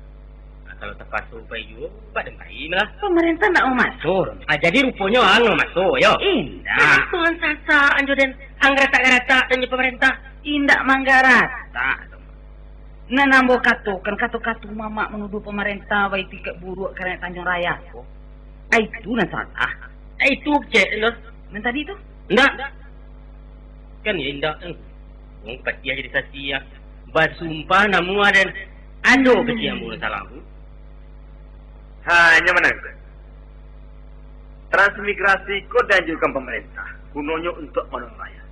Nah, kalau tapaso pai juo, baa den pai malah. Pamarentah ndak mamaso doh. Ah, jadi ruponyo ang mamaso, yo? Indak. Nah, itu ang sasak, anjo den. Ang garatak-garatak den jo pamarentah. Indak manggaratak doh. Nan ambo katokan, kato-kato mamak manuduah pamarentah baitikaik buruak ka rakyat Tanjuang Raya ko. Ai, itu nan salah. Ai, itu kecek den doh. Nan tadi tu? Ndak. Kan iyo indak, eh. Wong patiah jadi saksi, yo. Basumpah namuah den. Ado kecek ambo nan salah tu. Hanyo manang tu. Transmigrasi ko dianjurkan pamarentah, gunonyo untuak manolong rakyat.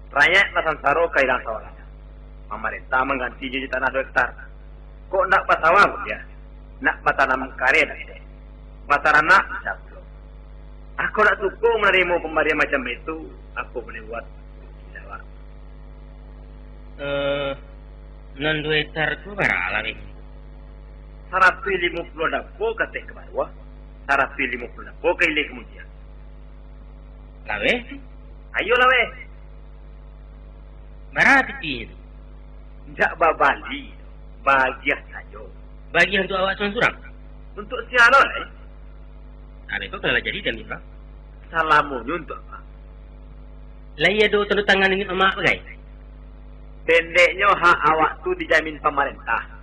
Rakyat lah sansaro kahilangan sawah ladang. Pamarentah manggantinyo jo tanah duo hektar. Kok ndak basawah buliah, nak batanam kareh dak dek. Bataranak bisa pulo. Ako dak suko manarimo pambarian macam itu, apo buliah buat? Indak, Pak. Eh, nan duo hektar tu bara lah, Beh? Saratuih limo puluah dapo ka ateh ka bawah, saratuih limo puluah dapo ka ilia ka mudiak. Laweh? Ayolah, weh. Bara pitih tu? Indak babali, bagiah sajo. Bagiah untuak awak surang-surang? Untuak sia lo lai? Abih ko kalau lah jadi diambiak urang? Salamonyo untuak apak. Lai ado tando tangan niniak mamak bagai? Pendeknyo, hak awak tu dijamin pamarentah.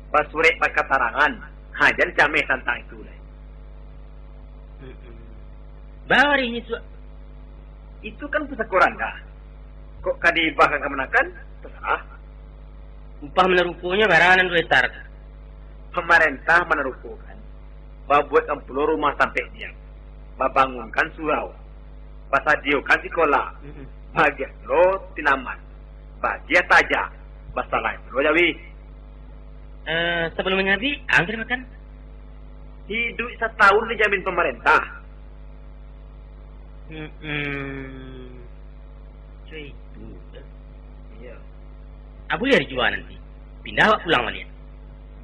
Basurek bakatarangan, ha, jan cameh tantang itu lai. Mm-mm. Baa warisnyo tu? Itu kan pusako randah. Kok ka diibahkan ka manakan, tasarah. Upah manarukonyo bara nan duo hektar tu? Pamarentah manarukokan, babuekkan pulo rumah tampek diam. babangunkan surau, basadiokan sikola, Mm-mm. bagiah pulo tanaman, bagiah tajak, basalahan pulo jawi. Eh, sabalum manyabi, ang ka dimakan? Iduik satahun dijamin pamarentah. Mm-mm. Cuy. Iyo. Ah, buliah dijua nanti. Pindah awak pulang baliak.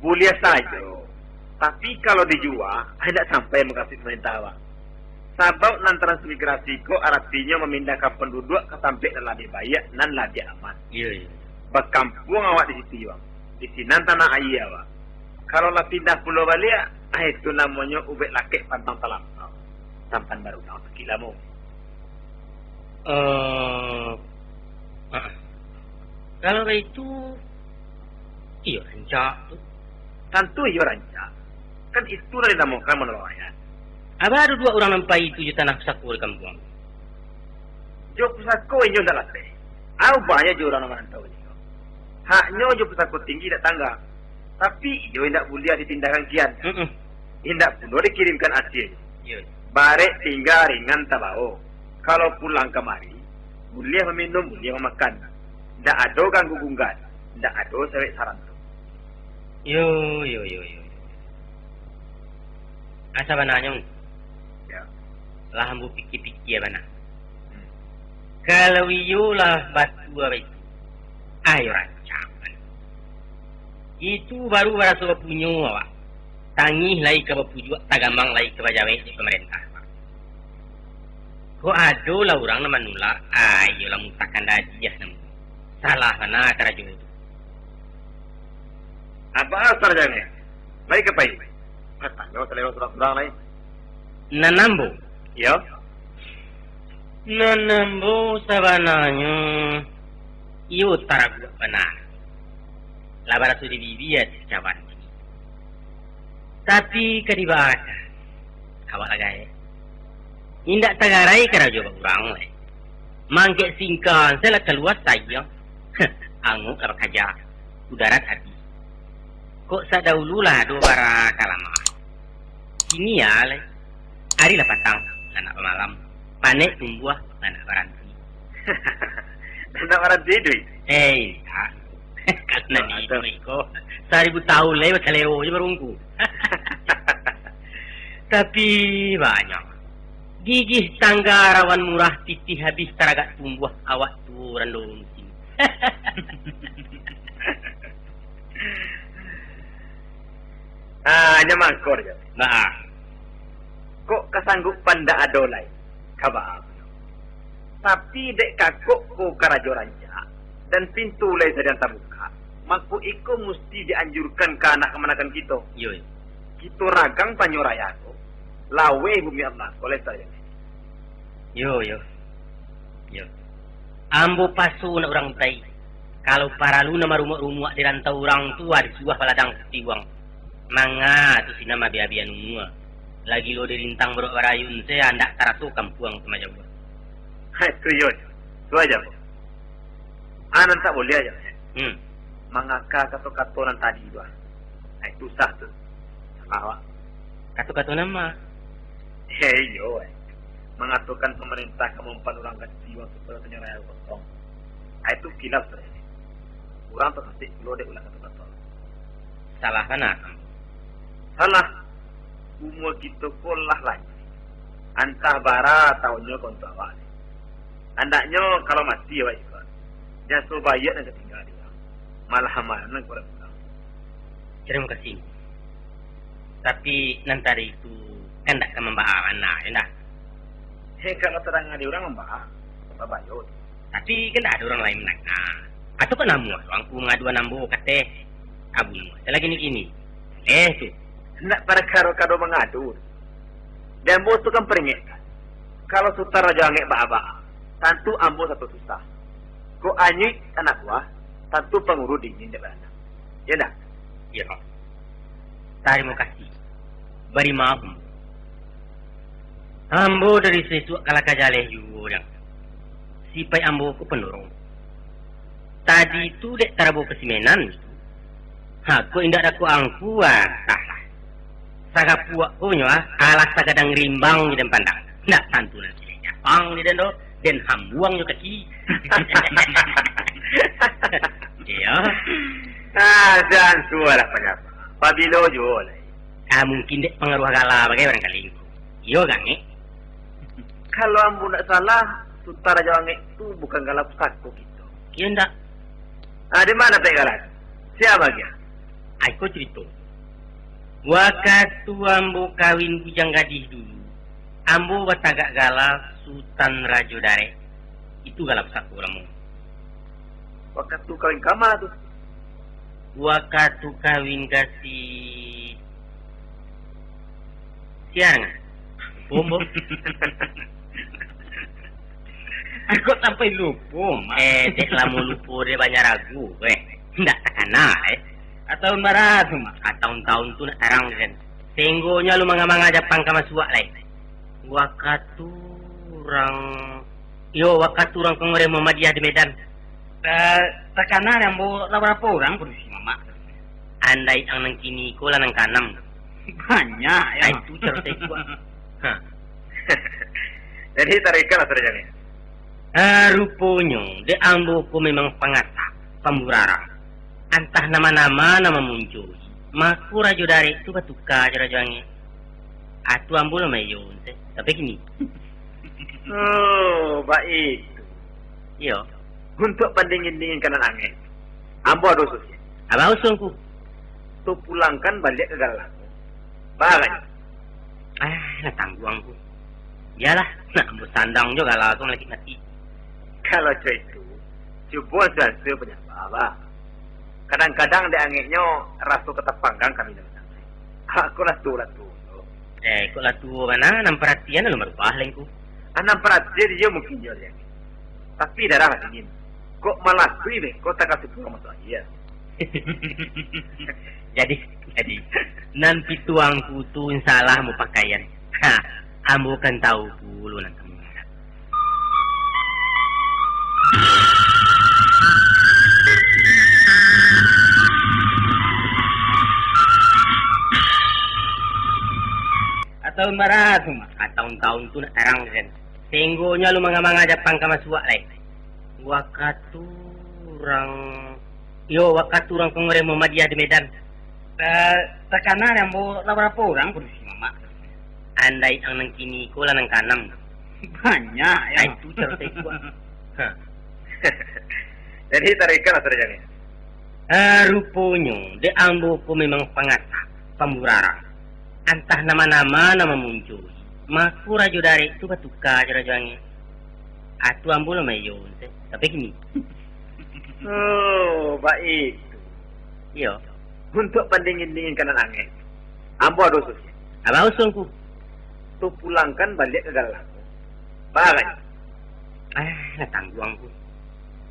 Buliah sajo. Tapi, kalau dijua, indak sampai mukasuik pamarentah awak. Sabab nan transmigrasi ko aratinyo mamindahkan panduduak ka tampek nan labiah baiak, nan labiah aman. Iyo, iyo. Bakampuang awak di situ, Bang. Di sinan tanah aia awak. Kalau lah pindah pulo baliak, ah, itu namonyo ubek lakek pantang talampau. Sampan barulang sakik lamo. Eh, ah. Kalau baitu, iyo rancak tu. Tantu iyo rancak. Kan itu lah dinamokan manolong rakyat. Aba ado duo urang nan pai tu jo tanah pusako di kampuang. Jo pusako inyo ndak lateh. Au banyak jo urang nan marantau ko. Haknyo jo pusako tinggi dak tangga. Tapi iyo indak buliah dipindahkan kian. Mm-mm. Indak pulo dikirimkan asia. Iyo. Barek tingga ringan tabao. Kalau pulang kamari, buliah maminum, buliah mamakan. Ndak ado ganggu gunggat, ndak ado sewek saranto. Yo, yo, yo, yo. Asa bananyo. Ya. Lah ambo pikia-pikia bana. Hmm. Kalau iyo lah batua baitu, ayo rancak. Itu baru baraso bapunyo awak. Tangih lai ka bapujuak, tagamang lai ka bajawek dek pamarentah. Kok ado lah urang nan manulak, ayo lah mutahkan dadiah namo. Salah bana karajo tu. Apa asal jangan? Baik ka pai? Batanyo salero surang-surang lai. Nan ambo? Iyo. Nan ambo sabananyo, iyo taraguak bana. Lah baraso di bibia cawan. Tapi ka dibaa ka, awak lah gaek. Indak tagarai karajo baurang lai. Mangkek singkang se lah kalua sayang. Anguk lah bakaja, udarat abih. Kok sadahulu lah ado bara ka lamah. Kini ya lai. Ari lah patang, lah nak bamalam. Panek tumbuah, lah nak baranti. Lah nak baranti iduik? Eh, indak. Kalau nan iduik ko, saribu tahun lai bakaleo je barungku. Tapi banyak. Gigih tangga rawan murah, titih habih taragak tumbuah, awak tuo rando musim. Ah, nyo mangko jo. Nah. Kok kasanggupan ndak ado lai? Kaba. Tapi dek kakok ko karajo rancak, dan pintu lai sadang tabuka, mako iko musti dianjurkan ka anak kamanakan kito. Yo, yo. Kito ragang panyo raya ko, laweh bumi Allah ko lai sadang. Yo, yo. Yo. Ambo paso nak urang utai. Kalau paralu nan marumuak-rumuak di rantau urang tu, ah, disuah baladang putiang. Manga tu sinan mabiah-biah umua. Lagi lo dirintang buruak barayun se, andak taraso kampuang tu majauah. Hai, tu yo. Tu aja, Bang. Ah, nan tak buliah aja. Hmm. Mangaka kato-kato nan tadi tu, ah. Hai, susah tu. Salah awak. Kato-kato nan ma? Hei, iyo, eh. Mangatokan pamarintah ka mampan urang kasiwang supaya tanyo raya kosong. Ah, itu kilaf, saudara. Urang tasasik pulo dek ulah kato-kato. Salah bana, Kang. Salah. Umua kito ko lah lanjuik. Antah bara taunnyo ka untuak awak ni. Andaknyo kalau mati awak iko, jaso baiak nan ka tingga di urang. Malah amalan nan kurang-kurang. Tarimo kasih. Tapi nan tadi tu kan ndak ka mambaa bana, yo ndak? Heh, kalau tadanga di urang mambaa, babayo tu. Tapi kan ndak ado urang lain mandanga. Atau kan namuah tu angku mangaduan ambo ka ateh. Abu nuah, lagi ni kini. Eh tu. Ndak parakaro kado mangadu. Di ambo tu kan paringekkan. Kalau Sutan Rajo Angek baa-baa, tantu ambo sato susah. Kok anyuik anak buah, tantu panguru dingin dek baranak. Yo ndak? Iyo. Tarimo kasih. Bari maaf, ambo. Ambo dari sisuak ka lah ka jaleh juo, Jang. Sipaik ambo ko pandorong. Tadi tu dek tarabo kasimenan tu. Ha, kok indak dako angku, ah, antahlah. Sagapuak ko nyo, ah, alah sagadang rimbang di den pandang. Ndak tantu nan silek japang di den do, den hambuang nyo kaki. Iyo. Ah, jan sualah panyapa. Pabilo juo lai? Ah, mungkin dek pangaruah gala bagai barangkali. Iyo, Gangek. Kalau ambo ndak salah, Sutan Rajo Angek tu bukan gala pusako kito. Iyo ndak? Ah, di mana pek gala tu? Sia bagian? Ai ko carito. Wakatu ambo kawin bujang gadih dulu, ambo batagak gala Sutan Rajo Darek. Itu gala pusako namo. Wakatu kawin kama tu? Wakatu kawin ka si Siang. Bombo. Kok sampai lupo, Mak? Eh, dek lamo lupo dek banyak ragu, eh. Ndak takana, eh. Atau marah tu, Mak? Ah, taun-taun tu nak tarang, kan. Tengoknyo lu manga-manga Japang ka masuak lai. Wakatu urang, iyo, wakatu urang Kongres Muhammadiyah di Medan. Eh, takana dek ambo lah barapo urang padusi, Mamak? Andai ang nan kini ko lah nan kaanam. Banyak, yo. Ah, itu caro tekuak. Ha. Jadi, taruihkanlah sajo ni. Ah, ruponyo, dek ambo ko memang pangatak, pamburarang. Antah nama-nama nan mamuncoi, mako Rajo Darek tu batuka jo Rajo Angek. Atu ambo lah mayo, ente. Sampai kini. Oh, baitu. Iyo. Untuak pandingin-dinginkan nan angek, ambo ado usuan. Apo usuan, Ngku? Tu pulangkan baliak ka gala ko. Baa agaknyo? Ah, lah tangguang, Ngku. Bialah, nak ambo sandang jo gala ko malakik mati. Kalau cak itu, cubo ansua-ansua panyapa, bah. Kadang-kadang dek angeknyo raso ka tapanggang kami nan santai. Aku lah tuo, lah tuo. Eh, kok lah tuo bana, nan paratian alun barubah lai, Ngku. Ah, nan paratian iyo mungkin iyo, Liang. Tapi darah lah dingin. Kok malasui beko takah supuang masuak aia. Jadi, jadi, nan pituangku tu insalah ambo pakaian. Ha, ambo kan tahu pulo nan ka mangarap. Atau marah tu, Mak. Ah, taun-taun tu nak tarang, kan. Tengoknyo lu manga-manga Japang ka masuak lai. Wakatu urang, iyo, wakatu urang Kongres Muhammadiyah di Medan. Eh, takana dek ambo lah barapo urang padusi, Mamak? Andai ang nan kini ko lah nan kaanam. Banyak, yo. Ah, itu caro tekuak. Ha. Jadi, taruihkanlah sajo ni. Ah, ruponyo, dek ambo ko memang pangatak, pamburarang. Antah nama-nama nan mamuncoi, mako Rajo Darek tu batuka jo Rajo Angek. Atu ambo lah mayo, ente. Sampai kini. Oh, baitu. Iyo. Untuak pandingin-dinginkan nan angek, ambo ado usuan. Apo usuan, Ngku? Tu pulangkan baliak ka gala ko. Baa agaknyo? Ah, lah tangguang, Ngku.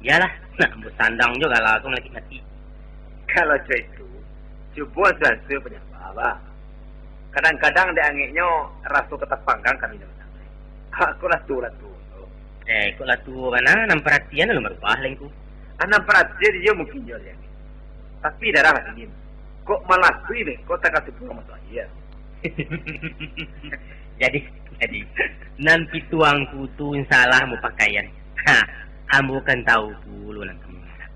Bialah, nak ambo sandang jo gala ko malakik mati. Kalau cak itu, cubo ansua-ansua panyapa, bah. Kadang-kadang dek angeknyo raso ka tapanggang kami nan santai. Aku lah tuo, lah tuo. Eh, kok lah tuo bana, nan paratian alun barubah lai, Ngku. Ah, nan paratian iyo mungkin iyo, Liang. Tapi darah lah dingin. Kok malasui beko takah supuang masuak aia. Jadi, jadi, nan pituangku tu insalah ambo pakaian. Ha, ambo kan tahu pulo nan ka mangarap.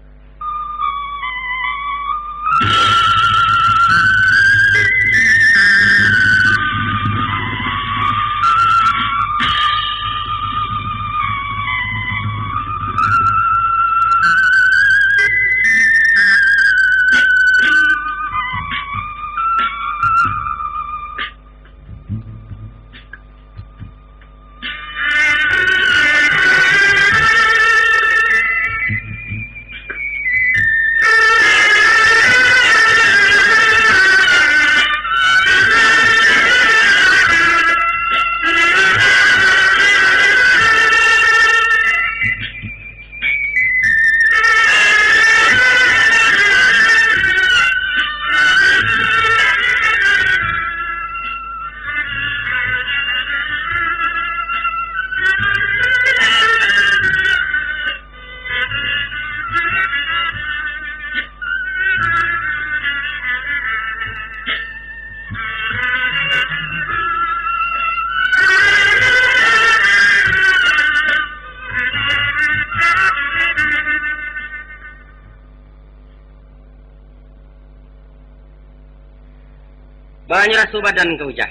Banyak raso badan kau, Jah?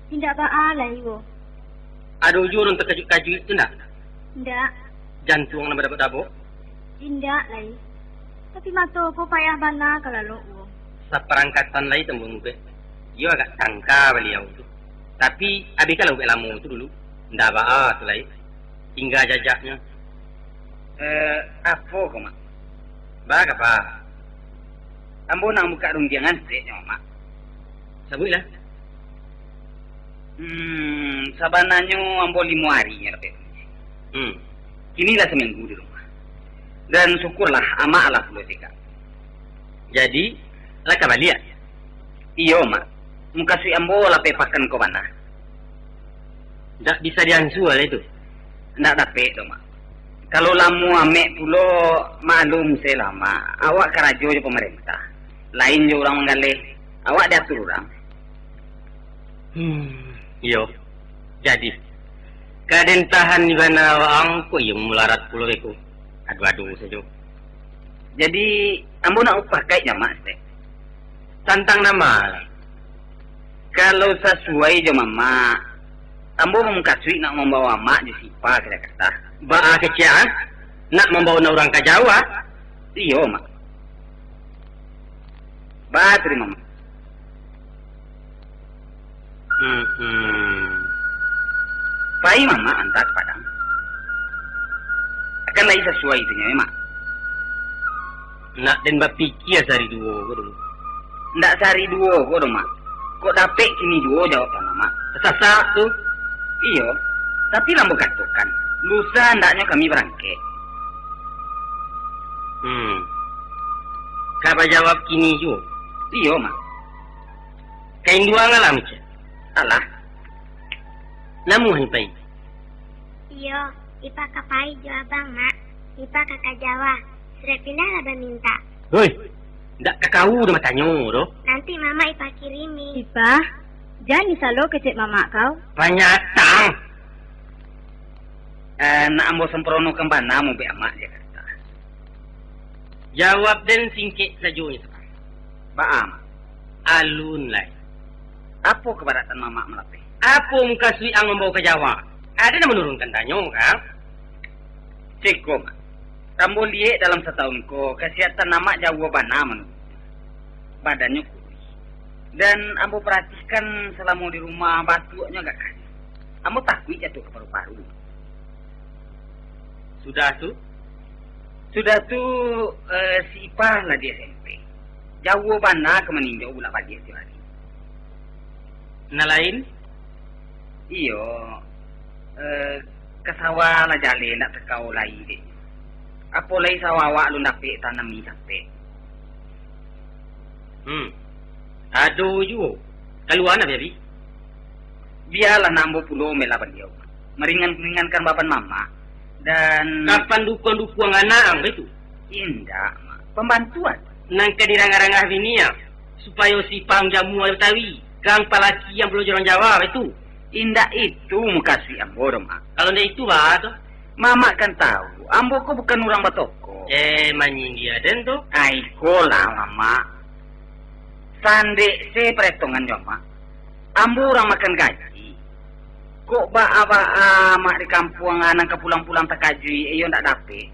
Indak baa lai, wo. Ado juo nan takajuik-kajuik tu ndak? Indak. Jantuang nan badabok-dabok? Indak lai. Tapi mato ko payah bana ka lalok, wo. Saparangkatan lai tambuang ubek. Iyo agak tangka baliau tu. Tapi abih ka lah ubek lamo tu dulu. Indak baa tu lai. Tingga jajaknyo. Eh, apo ko, Mak? Ba, kapa? Ambo nak bukak rundiangan saketek nyo, Mak. Sabuiklah. Hmm, sabananyo ambo limo ari nyo dapek. Hmm. Kini lah saminggu di rumah. Dan syukurlah, amak lah pulo sikak. Jadi, lah ka baliak? Iyo, Mak. Mukasuik ambo lah pai pakan ko bana. Ndak bisa diansua lai tu? Ndak dapek doh, Mak. Kalau lamo amek pulo, maklum se lah, Mak. Awak karajo jo pamarentah. Lain jo urang manggaleh. Awak diatur urang. Hmm, iyo. Jadi, ka den tahan di bana waang ko iyo mularat pulo beko. Ado-ado sajo. Jadi, ambo nak upakaik jo Mak, Stek. Tantang nan ma lai? Kalau sasuai jo Mamak, ambo mamukasuik nak mambawa Amak jo si Ipa ka Jakarta. Baa kecek, ah? Nak mambawa urang ka Jawa? Iyo, Mak. Baa tu di Mamak? Hmm, hmm. Pai Mamak anta ka Padang. Akan lai sasuai tu nyo, Mak. Nak den bapikia sahari duo ko dulu. Ndak sahari duo ko doh, Mak. Kok dapek kini juo jawab Mamak. Sasak tu. Iyo, tapi lah ambo katokan, lusa andaknyo kami barangkek. Hmm. Ka bajawab kini juo? Iyo, Mak. Ka induang alah, Mica? Alah. Namuah ni pai? Iyo, Ipa ka pai jo abang, Mak. Ipa ka ka Jawa. Surek pindah lah bamintak. Hoi, ndak ka kau doh batanyo doh. Nanti Mamak Ipa kirimi. Ipa, jan disalo kecek Mamak kau. Panyatang! Eh, nak ambo sampronokan bana mubek Amak Jakarta. Jawab den singkek sajo nyo tu. Baa, Mak? Alun lai. Apo kabaratan Mamak malapeh? Apo mukasuik ang mambawa ka Jawa? Ado nan manurunkan tanyo, kang? Ceko, Mak. Ambo liek dalam satahun ko, kasihatan Amak jauah bana manurun. Badannyo kuruih. Dan ambo paratikan salamo di rumah, batuaknyo agak karuih. Ambo takuik jatuah ka paru-paru. Sudah tu? Sudah tu, eh, si Ipa lah di S M P. Jauah bana ka maninjau bulak baliak tiok ari. Nan lain? Iyo, eh, ka sawah lah jaleh ndak takao lai dek. Apo lai sawah awak alun dapek tanami capek. Hmm. Ado juo. Kalua nah, Biabi. Bialah nak ambo pulo mambela baliau. Maringan-ringankan baban Mamak. Dan kapan dukuang-dukuang anak ang baitu? Indak, Mak. Pambantuan. Nan ka dirangah-rangah bini ang, supayo si Ipang jamu ayo tawi, kang palaki ang pulo jo urang Jawa baitu? Indak itu mukasuik ambo doh, Mak. Kalau ndak itu, baa tu? Mamak kan tahu, ambo ko bukan urang batoko. Eh, manyindia den tu. Ai, iko lah, Mamak. Sandek se paretongan jo Amak. Ambo urang makan gaji. Kok baa-baa Amak di kampuang nan ka pulang-pulang takajuik, iyo ndak dapek.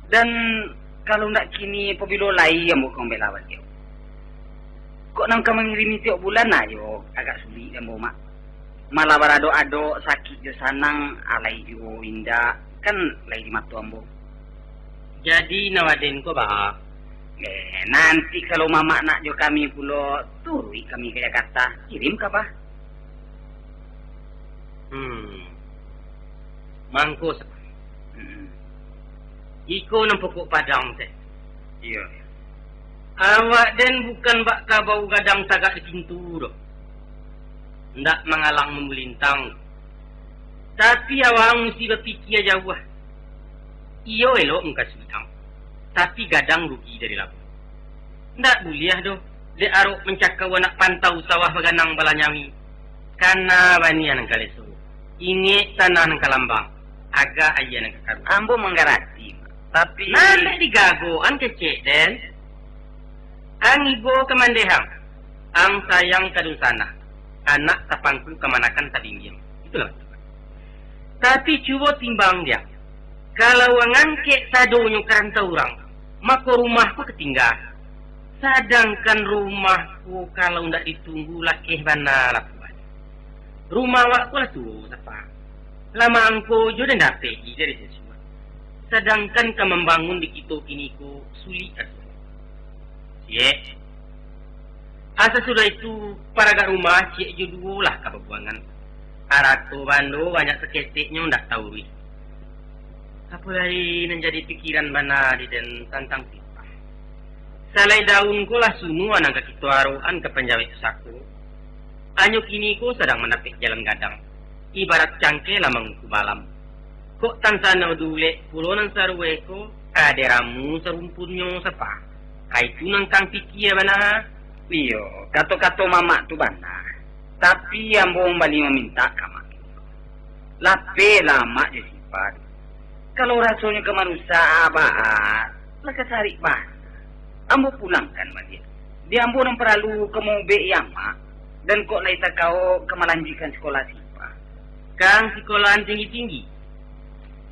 Dan kalau ndak kini, pabilo lai ambo ka mambela baliau? Kok nan ka mangirimi tiok bulan, ayo, agak sulik ambo, Mak. Malah baradok-adok, sakik jo sanang, alai juo indak, kan lai di mato ambo. Jadi, nan waden ko baa? Eh, nanti kalau Mamak nak jo kami pulo, turuik kami ka Jakarta. Kirim ka, Bah? Hmm. Mangko sa-, hmm. Iko nan pokok padang teh. Iyo. Awak den bukan bak kabau gadang tagak di pintu doh. Ndak mangalang mamulintang. Tapi awak musti bapikia jauah. Iyo elok mukasuik ang, tapi gadang rugi dari labuah. Ndak buliah doh, dek arok mancakau anak pantau sawah baganang balanyawi. Kana banian ang kaleso. Ingek tanah nan ka lambang, agak aia nan ka karuang. Ambo manggarati, Mak. Tapi nan dek digagoan kecek den. Ang ibo ka mandeh ang. Ang sayang ka dunsanak, anak tapangku kamanakan tabinggiang. Itulah. Tapi cubo timbang, Diang. Kalau ang angkek sadonyo ka rantau urang, mako rumah ko katingga. Sadangkan rumah ko kalau ndak ditunggu lakeh bana lapuahnyo. Rumah awak ko lah tuo, Sapa. Lah maangko jo den dapek-i dari sasuak. Sadangkan ka mambangun di kito kini ko sulik rasonyo. Ciek. Asa sudah itu, paragak rumah ciek jo duo lah ka babuangan. Arato bando banyak saketeknyo ndak tauruih. Apo lai nan jadi pikiran bana di den tantang Sipah. Salai daun ko lah sunuah nan ka kito arokan ka panjawek pusako. Anyo kini ko sadang mandapek jalan gadang, ibarat cangkeh lah manguku balam. Kok tansano dulek pulo nan saruwe ko, ka diramu sarumpunnyo, Sapa. Ka itu nan kang pikia bana. Iyo, kato-kato mamak tu bana. Tapi ambo mambali mamintak ka mak. Lapehlah mak jo Sipah tu. Kalau rasonyo ka marusak abaa, lah ka sarik bana. Ambo pulangkan baliak. Di ambo nan paralu ka maubek-i amak, dan kok lai takao ka malanjuikkan sikolah Sipah. Kang sikolahan tinggi-tinggi?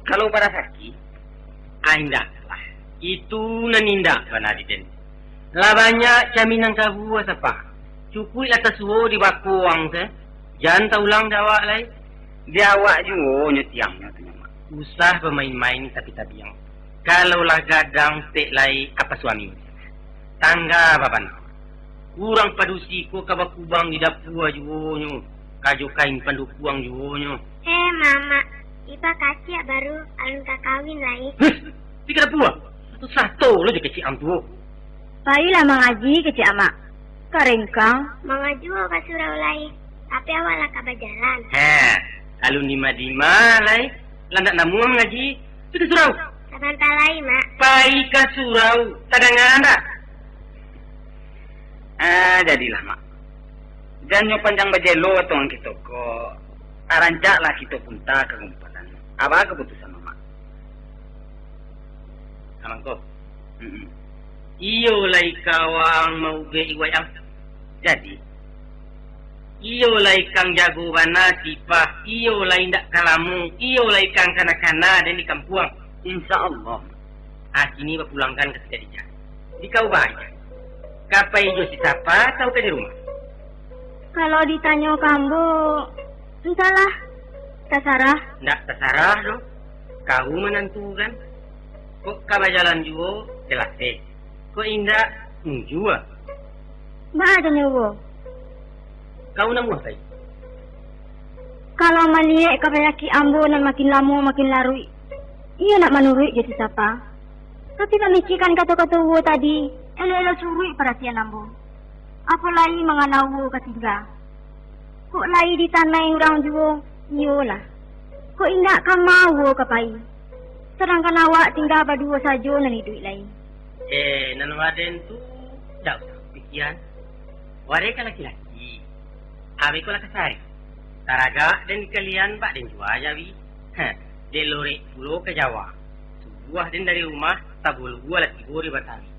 Kalau bara sakik, ah, indaklah. Itu nan indak bana di den. Lah banyak camin nan kabua, Sapa. Cukuiklah tasuo di bako ang se. Jan taulang di awak lai. Di awak juo nyo tiangnyo tu nyo, Mak. Usah bamain-main tapi tabiang. Kalau lah gadang, pek lai apa suami. Tangga babana. Urang padusi ko ka bakubang di dapua juo nyo, ka jo kain pandukuang juo nyo. Eh, Mamak, Ipa kaciak baru, alun ka kawin lai. Heh, pi ka dapua. Sato-sato lo jo kecek ang tu. Pailah mangaji kecek Amak. Karengkang. Mangaji awak ka surau lai, tapi awak lah ka bajalan. Heh, alun dima-dima lai, lah ndak namuah mangaji. Pi ka surau. Sabanta lai, Mak. Pai ka surau, tadanga ndak? Ah, jadilah, Mak. Jan nyo panjang bajelo atongan kito ko. Ah, rancaklah kito punta ka gumpalan. Apa kaputusan Mamak? Amangko. Mm-mm. Iyo lai kawang maubek iwai ang. Jadi, iyo lai kang jago bana Sipah, iyo lai indak ka lamo, iyo lai kang kana-kana den di kampuang. Insya Allah. Ah, kini bapulangkan ka Siti Adijah. Di kau banyak. Ka pai jo si Sapa atau ka di rumah? Kalau ditanyo ka ambo, entahlah. Tasarah. Ndak tasarah doh. Kau manantukan. Kok ka bajalan juo, jalapeh. Kok indak, mujua. Baa tanyo uwo? Kau namuah pai? Kalau maliek ka panyakik ambo nan makin lamo makin laruik, iyo nak manuruik jo si Sapa. Tapi mamikiakan kato-kato uwo tadi, elok-elok suruik paratian ambo. Apo lai mangana uwo ka tingga. Kok lai ditanai urang juo, iyolah. Kok indak ka ma uwo ka pai. Sadangkan awak tingga baduo sajo nan iduik lai. Eh, nan waden tu, ndak usah pikian. Waden kan laki-laki. Abih ko lah kasari. Taragak den di kalian bak den jua jawi. Heh, den lorek pulo ka Jawa. Subuah den dari rumah, tabuluah lah tibo di Batawi.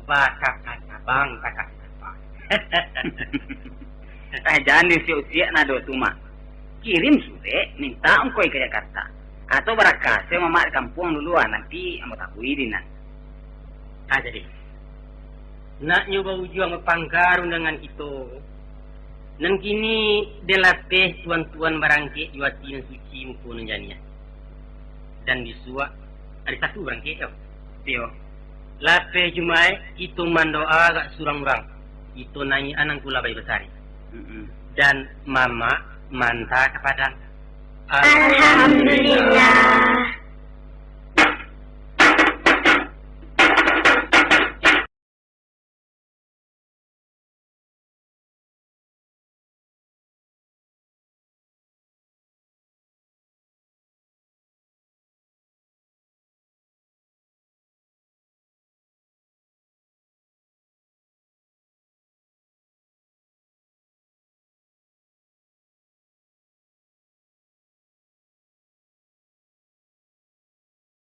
Bakaka cabang, bakaka cabang. Eh, jan diusiak-usiak nado tu, Mak. Kirim surek, mintak ongkoi ka Jakarta. Atau barakaso mamak di kampuang dulu, ah, nanti ambo tabui di nan. Ah, jadi. Naknyo baujuang bapangka rundangan kito. Nan kini den lapeh tuan-tuan barangkek jo ati nan suci, muko nan janiah. Dan bisuak ari Sabtu barangkek, yo? Iyo. Lapeh Jumaik, kito mandoa agak surang urang. Kito naiak anang kula bayi basari. Mm-mm. Dan mamak manta ka Padang. Alhamdulillah.